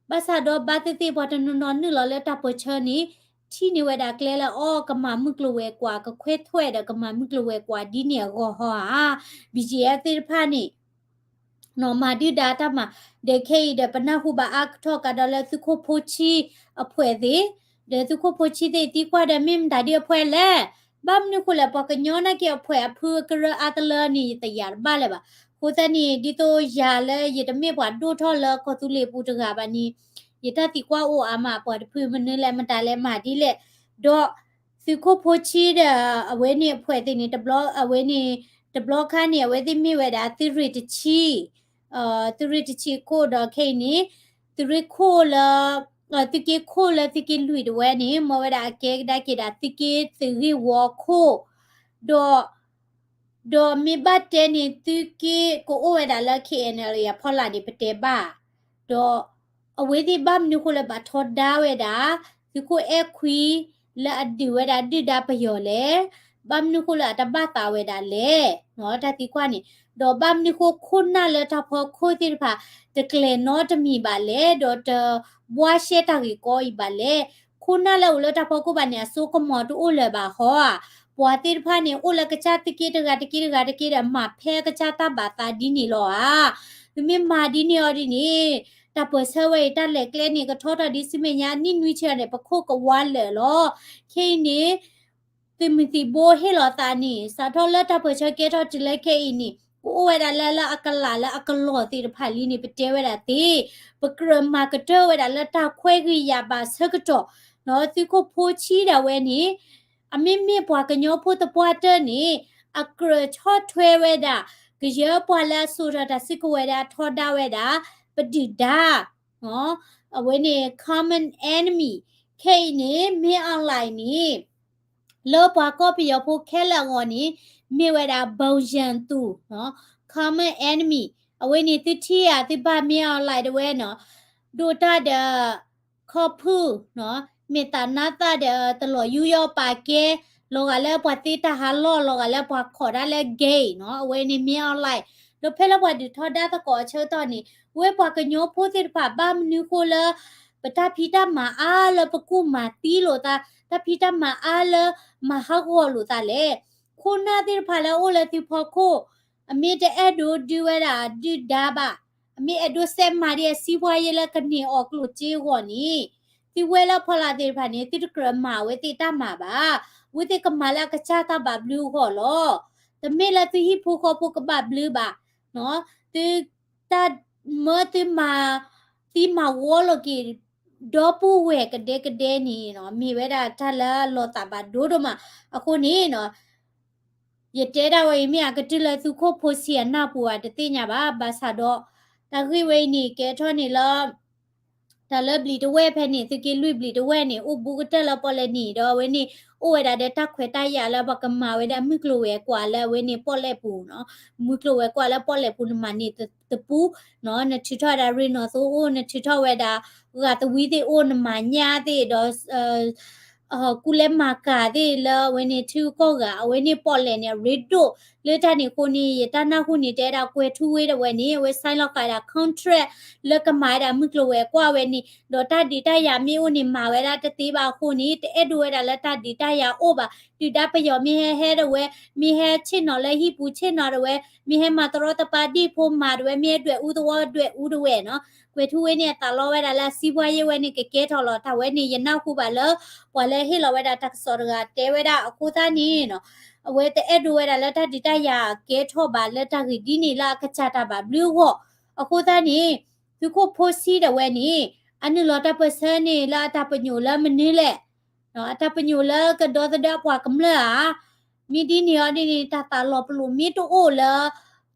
ဘၣ်ဆၣ်ဒီးဘၣ်သ့ၣ်သ့ၣ်ပှၤတနီၤနီၤနုာ်လီၤလၢတၢ်ပၢၢ်ဆၢန့ၣ် ထံၣ်န့ၢ်ဝဲဒၣ်ကျဲလၢအီၤ ကမၤမုၢ်ကျိၤဝဲၤကွာ် ကခွဲးထွဲးဒီးကမၤမုၢ်ကျိၤဝဲၤကွာ်ဒ်န့ၣ်အဂီၢ်ဟီဧါ. BGF သ့ၣ်တဖၣ်န့ၣ် နီၢ်မၤဒုၣ်ဒါတၢ်မၤ, ဒီးခဲအံၤဒီးပနၢ်ဟူဘၣ်အါကထီၣ်ကဒီးလၢသုးခိၣ်ဖိဆံးအဖှဲးသ့ၣ်, ဒီးသုးခိၣ်ဖိဆံးသ့ၣ်သံကွၢ်ဒီးမ့ၢ်မတၤဒ်အဖှဲးလဲၣ်, ဘၣ်မနုၤဃိလဲၣ် ပှၤကညီနာ်က့အဖှဲးအဖုအကရၢအါတလၢန့ၣ် ယတယာ်တဘၣ်လၢၤဘၣ်. အဃိသတးန့ၣ် ဒ်သိးယၤလၢယတမ့ၢ်ပှၤဒိၣ်ထီၣ်လၢကီၢ်သူလ့ၤပူၤတဂၤဘၣ်န့ၣ် ယတၢ်သံကွၢ်အိၣ်အါမး ပှၤတဖုမနုၤလဲၣ်မတၤလဲၣ်မၤဒ်လဲၣ်, ဒီး သုးခိၣ်ဖိဆံးဒီး အဝဲန့ၣ်အဖှဲးသ့ၣ်န့ၣ် တဘျီ အဝဲန့ၣ် တဘျီခါန့ၣ် အဝဲသ့ၣ်မ့ၢ်ဝဲဒၣ်သုးရ့ၣ်တဆံ, သုးရ့ၣ်တဆံခိၣ်ဒီးခဲအံၤန့ၣ် သုးရ့ၣ်ခိၣ်လၢ သုးက့ခိၣ်လၢသုးက့လွံၢ်တဝဲန့ၣ် မ့ၢ်ဝဲဒၣ်အကဲကဒါက့ၤဒၣ်သုးက့သုးဂ့ၢ်ဝီခိၣ်, ဒီး ဒီးမ့ၢ်ဘၣ်တဲန့ၣ် သုးက့ကအိၣ်ဝဲဒၣ်လၢ KNLA အဖီလာ်န့ၣ် ပတဲဘၣ်, ဒီး အဝဲသ့ၣ်ဘၣ်မနုၤဃိလၢဘၣ်ထီဒါဝဲဒၣ် သုးခိၣ်အဲၣ်ခွံ လၢအဒုးဝဲဒၣ်ဒုၣ်ဒါပယီၤလဲၣ်, ဘၣ်မနုၤဃိလၢအတဘၣ်သးဝဲဒၣ်လဲၣ်, တၢ်သံကွၢ်န့ၣ်, ဒီးဘၣ်မနုၤဃိခိၣ်နၢ်လၢတၢ်ဖီခိၣ်သ့ၣ်တဖၣ် တကျဲၤနီတမံၤဘၣ်လဲၣ်, ဒီးတဘှါရှဲတၢ်ဂ့ၢ်ကီအံၤဘၣ်လဲၣ်, ခိၣ်နၢ်လၢအိၣ်လၢတၢ်ဖီခိၣ်ဘၣ်န့ၣ် အစိကမီၤတအိၣ်လၢၤဘၣ်ဟီဧါ, ပှၤသ့ၣ်တဖၣ်န့ၣ် အိၣ်လၢကစၢ်သုးက့တဂၤတက့ၢ်တဂၤတက့ၢ်ဒီး မၤဖဲအကစၢ်တၢ်ဘၣ်သးဒ်န့ၣ်လီၤဧါ. သုမ့ၢ်မၤဒ်န့ၣ်အီၤဒ်န့ၣ် တၢ်ပၢၢ်ဆၢဝဲအံၤ တၢ်လဲၤကျဲန့ၣ် ကထီထီၣ်ဒ်ဆူမဲာ်ညါနံၣ်နွံဆၢန့ၣ် ပခိၣ်ကဝါလၢာ်လီၤ. ခဲအံၤန့ၣ် သုးမုၢ်သံၣ်ဘိဟ့ၣ်လီၤသးန့ၣ် စးထီၣ်လၢတၢ်ပၢၢ်ဆၢကဲထီၣ်တုၤလၢခဲအံၤန့ၣ် ကအိၣ်ဝဲဒၣ်လၢ လၢအကလးလၢအကလီၢ်သ့ၣ်တဖၣ်လံန့ၣ် ပတဲဝဲဒၣ်သ့, ပကြၢးမၤကတၢၢ်ဝဲဒၣ်လၢတၢ်ခွဲးဂံၢ်ယာ်ဘါဆၢကတီၢ်, သုးခိၣ်ဖိဆံးဒၣ်ဝဲန့ၣ် အမ့မ့ၢ်ပှၤကညီဖိသပှၢ်တၢၢ်န့ၣ် အကြၢးဆီၣ်ထွဲဝဲဒၣ် ကယဲၢ်ပှၤလၢအစိာ်ထီၣ်တၢ်စုကဝဲၤဒီးအထီဒါဝဲဒၣ် ပဒုၣ်ဒါ အဝဲန့ၣ် common enemy, ခဲအံၤန့ၣ် မင်းအောင်လှိုင် န့ၣ် လၢပှၤကီၢ်ပယီၤဖိခဲလၢာ်အဂီၢ်န့ၣ် မ့ၢ်ဝဲဒၣ် ဘုံရန်သူ common enemy, အဝဲန့ၣ်သုထံၣ်ဧါ သုဘၣ် မင်းအောင်လှိုင် ဒၣ်ဝဲနီၤ, ဒိၣ်တၢ်ဒီး ထီၣ်ဖုၣ်နီၤ, မ့ၢ်သးနါသၣ်ဒီးတလီၤယူးယီၣ်ပာ်ကဲ, လီၤဂာ်လၢပှၤသ့တၢ်ဟးလီၢ်, လီၤဂာ်လၢပှၤခိးတၢ်လၢ gay နီၤ, အဝဲန့ၣ် မင်းအောင်လှိုင်, ဒီးဖဲလၢပှၤဒုးထီဒါသကိးအဆၢကတီၢ်န့ၣ်, ဝဲပှၤကညီဖိသ့ၣ်တဖၣ်ဘၣ်မနုၤဃိလၢ ပတၢ်ဖံးတၢ်မၤအါလၢပကူၣ်မၤသံလိာ်သး, တၢ်ဖံးတၢ်မၤအါလၢမၤဟးဂီၤလိာ်သးလဲၣ်. ခိၣ်နၢ်သ့ၣ်တဖၣ်လၢအအိၣ်လၢသုဖီခိၣ် အမ့ၢ်တအဲၣ်ဒိးဒုးဝဲဒၣ်ဒုၣ်ဒါဘၣ်, အမ့ၢ်အဲၣ်ဒိးစဲးမၤဒ်အစံးပှၤယဲလၢကန့ၢ်အီၤကျိၣ်စ့အဂီၢ်န့ၣ်, သုဝဲလၢဖီလာ်သ့ၣ်တဖၣ်န့ၣ် သုတကြၢးမၤအဝဲသ့ၣ်တၢ်မၤဘၣ်. အဝဲသ့ၣ်ကမၤလၢအကစၢ်တၢ်ဘၣ်ဘျုးအဂီၢ်လီၤ. တမ့ၢ်လၢသုဟံၣ်ဖိဃီဖိကဘၣ်ဘျုးဘၣ်, သုတၢ်မၢသုမၤသံမၤဝီလိာ်က့ၤ ဒီပုၢ်ဝဲၢ်ကဒဲကဒဲန့ၣ်နီၤ, မ့ၢ်ဝဲဒၣ်တၢ်လၢလီၤသးဘၣ်ဒိဒိၣ်မး. အဃိန့ၣ်နီၤ, ယတဲဒၣ်ဝဲအံၤမ့ၢ်အကတၢၢ်လၢသုးခိၣ်ဖိဆံးအနၢ်ပူၤဧါ တသ့ၣ်ညါဘၣ်. ဘၣ်ဆၣ်ဒီး တၢ်ဂ့ၢ်ဝဲအံၤန့ၣ် ကဲထီၣ်န့ၣ်လၢ တၢ်လၢဘျံးတဝဲၢ်ဖဲန့ၣ် သုးက့လွံၢ်ဘျံးတဝဲၢ်န့ၣ် အိၣ်ဘူးကတၢၢ်လၢပီၣ်လဲၣ်နံၤ ဒီးအဝဲန့ၣ် အိၣ်ဝဲဒၣ်ဒီးတၢ်ခွဲးတၢ်ယာ်လၢပှၤကမၤဝဲဒၣ်မုၢ်ကျိၤဝဲၤကွာ်လၢအဝဲန့ၣ်ပီၣ်လဲၣ်ပူၤနီၤ. မုၢ်ကျိၤဝဲၤကွာ်လၢပီၣ်လဲၣ်ပူၤနမၤန့ၢ်တပူၤနီၤ, နထုးထီၣ်ဝဲဒၣ်ရ့ၣ်နီၣ်သိအိၣ်, နထုးထီၣ်ဝဲဒၣ် ဂာ်သဝံသ့ၣ်အိၣ်, နမၤညၣ်သ့ၣ်ဒီး ကူလဲမၤကၤသ့ၣ်လၢအဝဲန့ၣ်ထံဂုၤကီၢ်ဂၤ အဝဲန့ၣ်ပီၣ်လဲၣ်န့ၣ် အရ့ဒိၣ်လၢတၢ်န့ၣ်အဃိန့ၣ် ယတၢ်နၢ်ဟူန့ၣ် တဲဒၣ်ကွဲၤထူဝ့တဝဲန့ၣ် အဝဲ sign လီၤဃာ်ဒၣ် contract လၢကမၤဝဲဒၣ်မုၢ်ကျိၤဝဲၤကွာ်ဝဲန့ၣ် ဒီးတၢ်ဒုးတၢ်ယၤမ့ၢ်အိၣ်န့ၣ် မၤဝဲဒၣ်တသ့ဘၣ်အဃိန့ၣ် တအဲၣ်ဒိးဝဲဒၣ်လၢတၢ်ဒုးတၢ်ယၤအိၣ်ဘၣ်. ဒုၣ်ဒါပယီၤမ့ၢ်ဟဲဟဲတဝဲ, မ့ၢ်ဟဲဆ့ၣ်နီၤလၢဟံၣ်ပူၤဆ့ၣ်နီၤတဝဲ, မ့ၢ်ဟဲမၤတရီတပါဒံၣ်ဖိမၤတဝဲ, မ့ၢ်ဟဲဒွဲၣ်အူသဝီဒွဲၣ်အူတဝဲနီၤ. ကွဲၤထူဝ့န့ၣ် အသးလီဝဲဒၣ်လၢအစံးပှၤယဲၢ်ဝဲန့ၣ် ကကဲထီၣ်လီၤ. တၢ်ဝဲန့ၣ် ယနၢ်ဟူဘၣ်လၢ ပှၤလၢဟ့ၣ်လီၤဝဲဒၣ်တၢ်ကစီၣ်တဂၤတဲဝဲဒၣ်အဃိသတးန့ၣ်နီၤ, အဝဲတအဲၣ်ဒိးဝဲဒၣ်လၢတၢ်ဒုးတၢ်ယၤကဲထီၣ်ဘၣ်လၢတၢ်ဂ့ၢ်ဒ်န့ၣ်လၢအကစၢ်တၢ်ဘၣ်ဘျုးအဂီၢ်. အဃိသတးန့ၣ် သုးခိၣ်ဖိဆံးတဝဲန့ၣ် အနုာ်လီၤတၢ်ပၢၢ်ဆၢန့ၣ်လၢအတၢ်ပညိၣ်လၢမနုၤလဲၣ် အတၢ်ပညိၣ်လၢကဒီသဒၢပှၤကမျၢၢ်ဧါ. မ့ၢ်ဒ်န့ၣ်အီၤဒ်န့ၣ် တၢ်သးလီၤပလိာ်မ့ၢ်တအိၣ်လၢ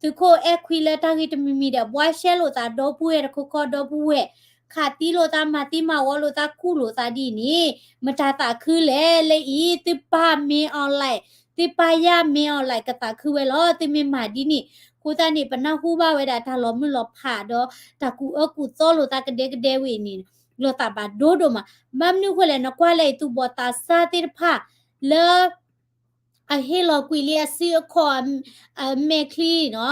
သုးခိၣ်အဲၣ်ခွံလၢတၢ်ဂ့ၢ်တမံၤမံၤဒီး ဘှါရှဲလိာ်သးဒီပုၢ်ဝဲၢ်တခီခီဒီပုၢ်ဝဲၢ် ခးသံလိာ်သး မၤသံမၤဝီလိာ်သး ကူၣ်လိာ်သးဒ်န့ၣ် မတၤသးခုလဲၣ်. လၢအံၤ သုပၢ်မ့ၢ် online, သုပၢ်ယၢ်မ့ၢ် online ကသးခုဝဲလီၤ. သုမ့ၢ်မၤဒ်န့ၣ် အဃိသတးန့ၣ် ပနၢ်ဟူဘၣ်ဝဲဒၣ်တၢ်လီၤမုၢ်လီၤဖးဒီး တၢ်ကူၣ်အၢကူၣ်သီလိာ်သးကဒဲကဒဲဝဲအံၤန့ၣ် လီၤသးဘၣ်ဒိဒိၣ်မး. ဘၣ်မနုၤဃိလဲၣ် နကွၢ်လၢအံၤ သူၣ်ဘီၣ်သးစၢ်သ့ၣ်တဖၣ် လၢ အဟ့ၣ်လီၤကွံာ်လံအစုအခီၣ် အမဲာ်ချံနီၤ,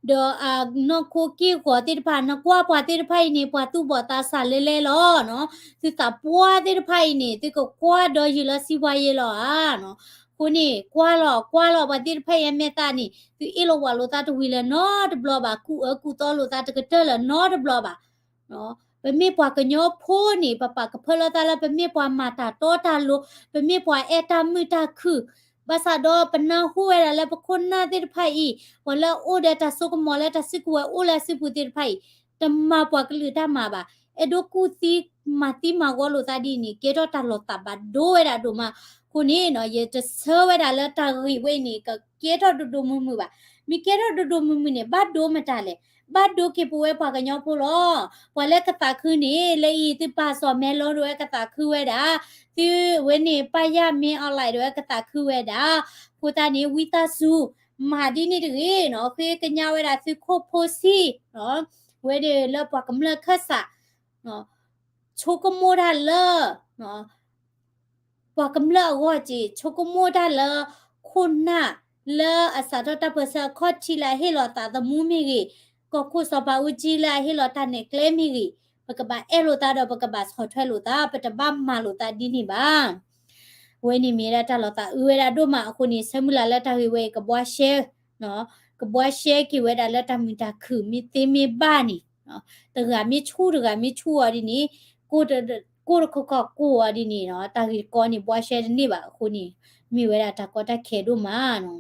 ဒီးအနီၢ်ခိက့ၢ်ဂီၤသ့ၣ်တဖၣ် နကွၢ်ပှၤသ့ၣ်တဖၣ်အံၤန့ၣ် ပှၤသူၣ်ဘီၣ်သးစၢ်လဲလဲလီၤနီၤ. သုသးပှၢ်သ့ၣ်တဖၣ်အံၤန့ၣ် သုကကွၢ်ဒီးယုာ်လၢစံးပှၤယဲၢ်လီၤဧါနီၤ. အဃိန့ၣ် ကွၢ်လီၤ ကွၢ်လီၤပှၤသ့ၣ်တဖၣ်အံၤအမဲာ်သးန့ၣ် သုအ့ၣ်လိာ်ဝးလိာ်သးတဝံၤလၢၤနီတဘျီဘၣ်, ကူၣ်အၢကူၣ်သီလိာ်သးတကတၢၢ်လၢၤနီတဘျီဘၣ်. ပမ့ၢ်ပှၤကညီဖိန့ၣ် ပပာ်ကဖၢလၢသးလၢ ပမ့ၢ်ပှၤမၤတၢ်တီတၢ်လိၤ, ပမ့ၢ်ပှၤအဲၣ်တၢ်မုာ်တၢ်ခုၣ်, ဘၣ်ဆၣ်ဒီးပနၢ်ဟူဝဲဒၣ်လၢပခိၣ်နၢ်သ့ၣ်တဖၣ်အံၤ ပှၤလၢအအိၣ်ဒီးတၢ်စိကမီၤလၢတၢ်စုကဝဲၤအိၣ်လၢအစုပူၤသ့ၣ်တဖၣ်အံၤ တမၤပှၤကလုာ်တၢ်မၤဘၣ်, အဲၣ်ဒိးကူၣ်သံမၤသံမၤဝီလိာ်သးဒ်န့ၣ် ကဲထီၣ်တၢ်လီၤသးဘၣ်ဒိဝဲဒၣ်ဒိၣ်မး. အဃိန့ၣ် ယတဆၢဝဲဒၣ်လၢတၢ်ဂ့ၢ်ဝဲအံၤန့ၣ် ကကဲထီၣ်ဒိၣ်ဒိၣ်မုၢ်မုၢ်ဘၣ်. မ့ၢ်ကဲထီၣ်ဒိၣ်ဒိၣ်မုၢ်မုၢ်န့ၣ် ဘၣ်ဒိမတၤလဲၣ်, ဘၣ်ဒိက့ၤပဝဲပှၤကညီဖိလီၤ. ပှၤလၢကသးခုန့ၣ် လၢအံၤ သုပၢ်စီၤမဲလိဒဝဲကသးခုဝဲဒၣ်, သုဝဲန့ၣ် ပၢ်ယၢ်မ့ၢ် online ဒဝဲကသးခုဝဲဒၣ်, အဃိသတးန့ၣ် ဝံသးစူၤ မၤဒ်န့ၣ်တဂ့ၤနီၤ, ဃ့ကညးဝဲဒၣ်သုးခိၣ်ဖိဆံး ဝဲဒၣ်လၢပှၤကမျၢၢ်ခၢၣ်စး ဆိကမိၣ်တၢ်လၢ ပှၤကမျၢၢ်အဂီၢ်က့ၤ ဆိကမိၣ်တၢ်လၢ ခိၣ်နၢ်လၢအစးထီၣ်တၢ်ပၢၢ်ဆၢအခီၣ်ထံးလၢအဟ့ၣ်လီၤသးသမူမ့ၢ်ဂ့ၤ, ကီၢ်ခိၣ်စီၤပၤအူကၠံလၢအဟ့ၣ်လီၤတၢ်နဲၣ်ကျဲမ့ၢ်ဂ့ၤ, ပကဘၣ်အဲၣ်လိာ်သးဒီးပကဘၣ်ဆီၣ်ထွဲလိာ်သး, ပတဘၣ်မၤလိာ်သးဒ်န့ၣ်ဘၣ်. ဝဲန့ၣ်မ့ၢ်ဒၣ်တၢ်လီၤသးအုးဝဲဒၣ်ဒိၣ်မးအဃိန့ၣ် ဆၢမုၢ်လၢ်လၢတၢ်ဂ့ၢ်ဝဲအံၤ ကဘှါရှဲ ကဘှါရှဲက့ၤဝဲဒၣ်လၢတၢ်မုာ်တၢ်ခုၣ် မ့ၢ်သ့မ့ၢ်ဘၣ်န့ၣ်, တဂၤမ့ၢ်ဆူၣ်တဂၤမ့ၢ်ဆူၣ်အီၤဒ်န့ၣ်, ကိၢ်တခိၣ်ခီၣ်ကိၢ်အီၤဒ်န့ၣ်, တၢ်ဂ့ၢ်တကိးန့ၣ် ဘှါရှဲတန့ၢ်ဘၣ်အဃိန့ၣ်, မ့ၢ်ဝဲဒၣ်တၢ်ကီတၢ်ခဲဒိၣ်မးန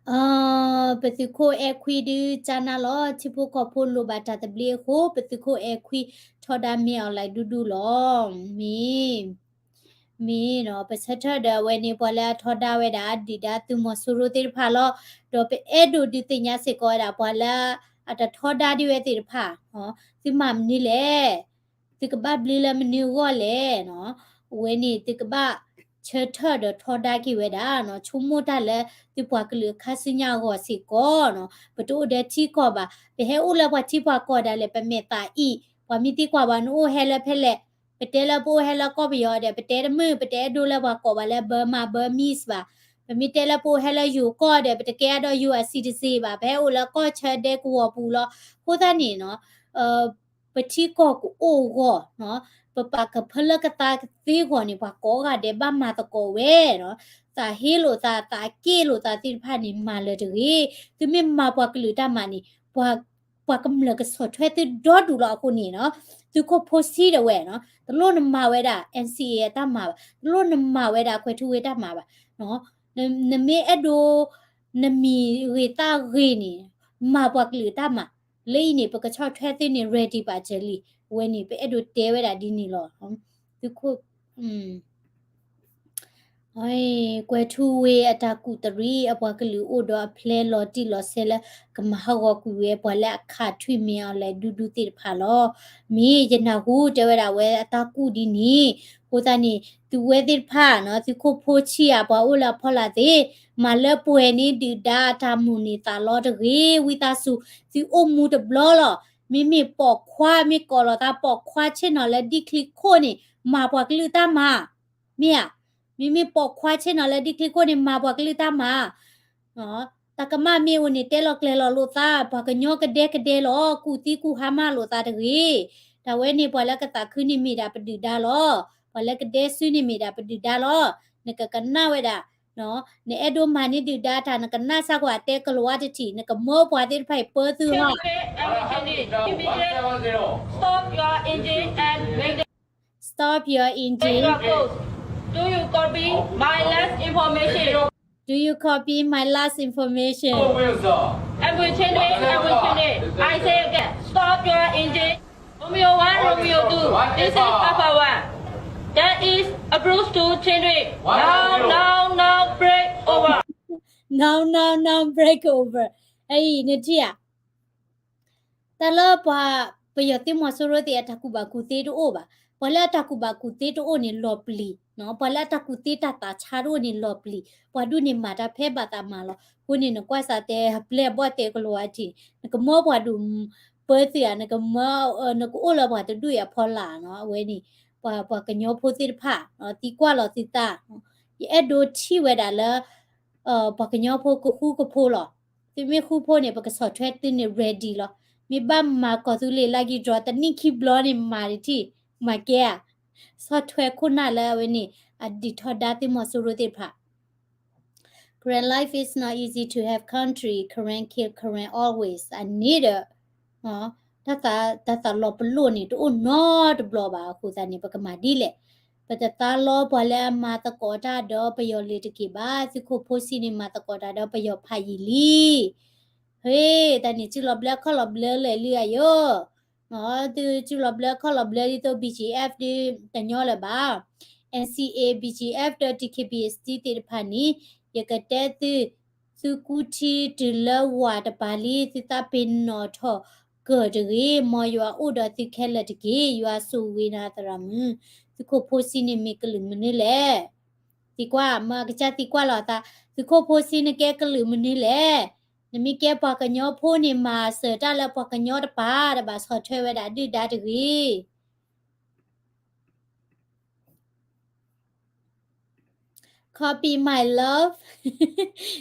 ီၤ. ပသုးခိၣ်အဲၣ်ခွံဒုးကၢ်နၢ်လီၤ, ထံဖိကီၢ်ဖိလိၣ်ဘၣ်တၢ်သဘျ့အဃိ ပသုးခိၣ်အဲၣ်ခွံထီဒါမ့ၢ်အီၤလၢဒူဒူလီၤ. မ့ၢ် မ့ၢ်နီၤ, ပဆၢထၢၣ်ဒီးအဝဲန့ၣ် ပှၤလၢအထီဒါဝဲဒၣ် ဒုၣ်ဒါသုးမီၤစိရိၤသ့ၣ်တဖၣ်လီၤ. ဒီးပအဲၣ်ဒိးဒုးသ့ၣ်ညါစ့ၢ်ကီးဝဲဒၣ် ပှၤလၢအတထီဒါဒံးဝဲသ့ၣ်တဖၣ်, သုမၤမနုၤလဲၣ်, သုကဘၣ်ဘျုးလၢမနုၤအဂီၢ်လဲၣ်နီၤ, အဝဲန့ၣ်သုကဘၣ်ဆၢထၢၣ်ဒီးထီဒါက့ၤဝဲဒၣ်နီၤ, ဆိကမိၣ်တၢ်လၢသုပှၤကလုာ်အခါဆူညါအဂီၢ်စ့ၢ်ကီးနီၤ, ပတအိၣ်ဒီးထံကီၢ်ဘၣ်, ပဟဲအိၣ်လၢပှၤထံပှၤကီၢ်ဒၣ်လဲာ် ပမဲာ်သးအံၤ ပှၤမ့ၢ်သံကွၢ်ဘၣ် နအိၣ်ဟဲလၢဖဲလဲၣ်, ပတဲလၢပအိၣ်ဟဲလၢကီၢ်ပယီၤဒီး ပတဲတမုာ်, ပတအဲၣ်ဒိးလၢပှၤကိးပှၤလၢ Burma Burmese ဘၣ်. ပမ့ၢ်တဲလၢပအိၣ်ဟဲလၢယိၤကီၢ်ဒီး ပတကဲအဒီး U S citizen ဘၣ်, ပဟဲအိၣ်လၢကီၢ်ဆၢဒဲကဝီၤပူၤလီၤ. အဃိသတးန့ၣ်နီၤ ပထံကီၢ်ကအိၣ်ဂီၢ်နီၤ, ပပာ်ကဖၢလၢကသါသ့ဂီၢ်န့ၣ် ပှၤကိးဂၤဒဲးဘၣ်မၤသကိးဝဲနီၤ, သးဟ့လိာ်သး သးက့ၣ်လိာ်သးသ့ၣ်တဖၣ်န့ၣ် မၤလၢၤတဂ့ၤ. သုမ့ၢ်မၤပှၤကလုာ်တၢ်မၤန့ၣ် ပှၤ ပှၤကမျၢၢ်ကဆီၣ်ထွဲသုဒီဒူၣ်လီၤအဃိန့ၣ်နီၤ, သုးခိၣ်ဖိဆံးဒၣ်ဝဲနီၤ, တလိၣ်နမၤဝဲဒၣ် N C A အတၢ်မၤဘၣ်, တလိၣ်နမၤဝဲဒၣ်ကွဲၤထူဝ့တၢ်မၤဘၣ်. နမ့ၢ်အဲၣ်ဒိး နမံၤဂ့ၤသၣ်ဂ့ၤန့ၣ် မၤပှၤကလုာ်တၢ်မၤ, လၢအံၤန့ၣ် ပကဆီၣ်ထွဲသုန့ၣ် ready ပာ်စၢၤလံ. အဝဲန့ၣ် ပအဲၣ်ဒိးတဲဝဲဒၣ်ဒ်န့ၣ်လီၤ. သုးခိၣ် ကွဲၤထူဝ့အတၢ်ကူၣ်တရံး အပှၤကလုာ်အိၣ်ဒီးအဖျဲလီၤတံၢ်လီၤဆဲးလၢ ကမၤဟးဂီၤကွံာ်ဝဲ ပှၤလၢအခးထွံၣ်မ့ၢ်အီၤလဲၤဒူဒူသ့ၣ်တဖၣ်လီၤ. မ့ၢ်ယနၢ်ဟူတဲဝဲဒၣ်ဝဲအတၢ်ကူၣ်ဒ်န့ၣ်, အဃိသတးန့ၣ် သုဝဲသ့ၣ်တဖၣ်နီၤ, သုးခိၣ်ဖိဆံးဧါ ပှၤအိၣ်လၢအဖီလာ်သ့ၣ်, မၤလၢပှဲၤန့ၢ်ဒုၣ်ဒါအတၢ်မိၣ်န့ၢ်သးလီတဂ့ၤ, ဝံသးစူၤ, သုအိၣ်မူတဘျီလီၤ. မ့မ့ၢ်ပိာ်ခွါ မ့ၢ်ကိးလီၤသးပိာ်ခွါဆ့ၣ်နီၤလၢဒံၣ်ချံခိၣ်န့ၣ် မၤပှၤကလုာ်တၢ်မၤ မ့ၢ်ဧါ. မ့မ့ၢ်ပိာ်ခွါဆ့ၣ်နီၤလၢဒံၣ်ချံခိၣ်န့ၣ် မၤပှၤကလုာ်တၢ်မၤ, တၢ်ကမၣ်မ့ၢ်အိၣ်န့ၣ် တဲလီၤကျဲၤလီၤလိာ်သး, ပှၤကညီကဒဲကဒဲလီၤ, ကူၣ်သံကူၣ်ဟါမၢ်လိာ်သးတဂ့ၤ. တၢ်ဝဲန့ၣ် ပှၤလၢကသးခုန့ၣ်မ့ၢ်ဒၣ်ပဒုၣ်ဒါလီၤ. ပှၤလၢကဒဲစုန့ၣ်မ့ၢ်ဒၣ်ပဒုၣ်ဒါလီၤ. နကကနၣ်ဝဲဒၣ်, နအဲၣ်ဒိးမၤန့ၢ်ဒုၣ်ဒါတၢ် နကနၣ်စၢ်ကွၢ်တဲကလၤဝါတထံၣ်, နကမၢပှၤသ့ၣ်တဖၣ်အံၤပၢသုဟီၣ် Stop your engine and Stop your engine. Do you copy my last information? Do you copy my last information? I will change it. I will change it. I say again, stop your engine. Romeo one, Romeo two. This is Papa one. That is approach to change it. Now, now, now, break over. Now, now, now, break over. အံၤ နထံၣ်ဧါ တၢ်လၢပှၤပယီၤသ့ၣ်မီၤစိရိၤသ့ၣ် အတၢ်ကူၣ်ဘၣ်ကူၣ်သ့တအိၣ်ဘၣ်. ပှၤလၢအတၢ်ကူၣ်ဘၣ်ကူၣ်သ့တအိၣ်န့ၣ်လီၤပျံၤ, ပှၤလၢအတၢ်ကူၣ်သ့တၢ်သးဆါတအိၣ်န့ၣ်လီၤပျံၤ, ပှၤဒူၣ်န့ၣ်မၤတၢ်ဖဲဘၣ်သးမၤလီၤ. အဃိန့ၣ် နကွၢ်စးတဲ ဟပျဲၢ်ဘီၣ်တဲကလၤဝါထံၣ်, နကမၢပှၤဒူၣ်ပၢသုဧါ, နကမၢ, နကအိၣ်လၢပှၤတဒူၣ်အံၤအဖီလာ်နီၤ. အဝဲန့ၣ် ပှၤ, ပှၤကညီဖိသ့ၣ်တဖၣ် သံကွၢ်လီၤသုသး, ယအဲၣ်ဒိးထံၣ်ဝဲဒၣ်လၢ ပှၤကညီဖိကဃူကဖိလီၤ. သုမ့ၢ်ဃူဖိန့ၣ် ပကဆီၣ်ထွဲသုန့ၣ် ready လီၤ. မ့ၢ်ဘၣ်မၤကီၢ်သူလ့ၤ lucky draw တနံၣ်ခံဘျီန့ၣ် မၤတထံၣ်, မၤကဲဧါ. ဆီၣ်ထွဲခိၣ်နၢ်လၢအဝဲန့ၣ် အဒုးထီဒါသ့ၣ်မီၤစိရိၤသ့ၣ်တဖၣ် Karen life is not easy to have country, Karen kill Karen always. အန့ၣ်ဒီး တၢ်သး, တၢ်သးလီၤပလိာ်န့ၣ် တအိၣ်နီတဘျီဘၣ်. အဃိသတးန့ၣ် ပကမၤဒ်လဲၣ်. ပတသးလီပှၤလၢအမၤသကိးတၢ်ဒီးပယီၤလၢၤတက့ၢ်ဘၣ်. သုးခိၣ်ဖိဆံးန့ၣ် မၤသကိးတၢ်ဒီးပယီၤဖးယံာ်လံ. ဟ့ၣ်, တၢ်န့ၣ်စုလီၤဘျၢခီၣ်လီၤဘျၢလၢာ်လံဧါယိၤ. သုစုလီၤဘျၢခီၣ်လီၤဘျၢဒ်သိး B G F ဒ်တညီလၢၤဘၣ်. N C A, B G F ဒီး D K B A သ့ၣ်တဖၣ်န့ၣ် ယကတဲသု, သုကူထံတုၤလၢဝၤတပၤလံ, သုသးပ့ၤနီၣ်ထီၣ်ကၢၢ်တဂ့ၤ, မ်ယွၤအိၣ်ဒီးသုခဲလၢာ်တက့ၢ်. ယွၤဆိၣ်ဂ့ၤနၤသရၣ်မုၣ်. သုးခိၣ်ဖိဆံးန့ၣ်မ့ၢ်ကလုာ်မနုၤလဲၣ်. သံကွၢ်, မ့ၢ်အကစၢ်သံကွၢ်လီၤအသး, သုးခိၣ်ဖိဆံးနကဲကလုာ်မနုၤလဲၣ်. နမ့ၢ်ကဲပှၤကညီဖိန့ၣ် မၤစၢၤတၢ်လၢပှၤကညီတပၤ, တဘၣ်ဆီၣ်ထွဲဝဲဒၣ်ဒုၣ်ဒါတဂ့ၤ. Copy my love.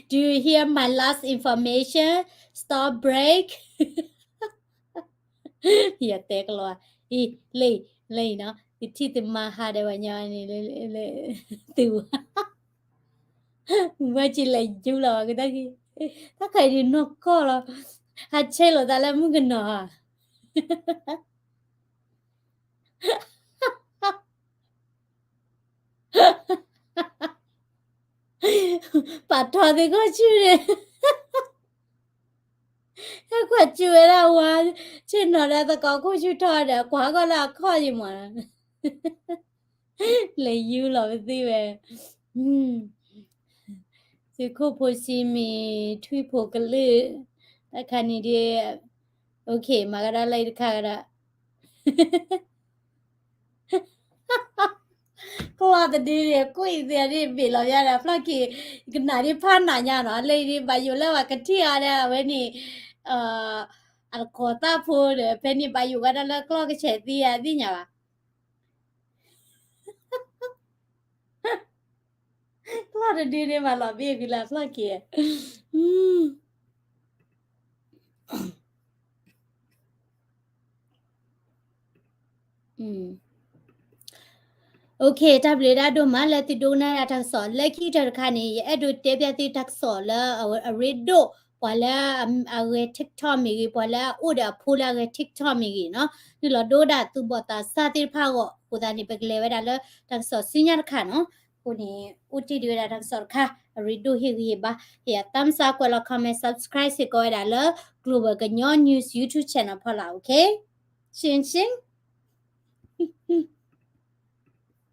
Do you hear my last information? Stop break. ယတဲကလီၤ, အံၤ, လၢအံၤ, လၢအံၤနီၤ, သုထံၣ်သုမါဟးဒီးပှၤညီန့ၣ်, သု, မ့ၢ်ကလဲၤယူလီၤကတၢၢ်, တၢ်ခါအံၤဒုးနီၢ်ကီၢ်လီၤ, ဟးဆဲးလိာ်သးလၢမုၣ်ကနီၤဧါ. ပာ်ထီၣ်သုးခိၣ်ဆူၣ်န့ၣ်, ဟဲကွၢ်စူၣ်ဝဲဒၣ်ဝါ, ဆ့ၣ်နီၤဒီးသကိးခိၣ်ဆူၣ်ထီၣ်ဒီး ကွၢ်ဂီၢ်လၢအခီၣ်ယံၤမး, လဲၤယူလီၤပသံဝဲ, သုးခိၣ်ဖိဆံးမ့ၢ်ထွံၣ်ဖိကလုာ်, တၢ်ခါန့ၣ်ဒ်, OK, မၤကဒီးလၢအံၤတခါကဒီး ကျီၢ်တဒုန့ၣ် ကွံာ်သ့ဒ်ဘ့ၣ်လီၤယါဒီး ဖျီၣ်က့ၤ ကနၣ်ဒ်ဖးနးညါနီၤ, လၢဒ်ဘၣ်ယိၣ်လၢပှၤကထံၣ်အီၤဒီး အဝဲန့ၣ်, အတကိးသၣ်ဖိဒီး ဖဲန့ၣ်ဘၣ်ယိၣ်ဝဲဒၣ်လၢကျီၢ်ကဆဲးသံအသ့ၣ်ညါဘၣ်. ကျီၢ်တဒုန့ၣ်ဘၣ်လီၤဘ့ၣ်ဂ့ၤလၢအဖျီၣ်က့ၤ. OK, တၢ်ဘျုးဒိၣ်မးလၢသုဒိကနၣ်ဒၣ်တၢ်ကစီၣ်လၢခံကတၢၢ်တခါန့ၣ် ယအဲၣ်ဒိးတဲဖျါသုတၢ်ကစီၣ်လၢအရ့ဒိၣ် ပှၤလၢအဂဲၤ TikTok မ့ၢ်ဂ့ၤ ပှၤလၢအအိၣ်ဒီးအဖိလၢအဂဲၤ TikTok မ့ၢ်ဂ့ၤနီၤ နုာ်လီၤဒိဒၣ်သူၣ်ဘီၣ်သးစၢ်သ့ၣ်တဖၣ်အဂီၢ်အဃိသတးန့ၣ် ပကလဲၤဝဲဒၣ်လၢတၢ်ကစီၣ်ဆူညါတခါနီၤ. အဃိန့ၣ် အိၣ်တ့ၢ်ဒံးဝဲဒၣ်တၢ်ကစီၣ်တခါ အရ့ဒိၣ်ဟ့ၣ်ဂံၢ်ဟ့ၣ်ဘါ ဟ့ၣ်ယၤ thumbs up ကွဲးလီၤ comment subscribe စ့ၢ်ကီးဝဲဒၣ်လၢ Global ကညီ News YouTube channel ဖီလာ် OK. ရှင်းရှင်း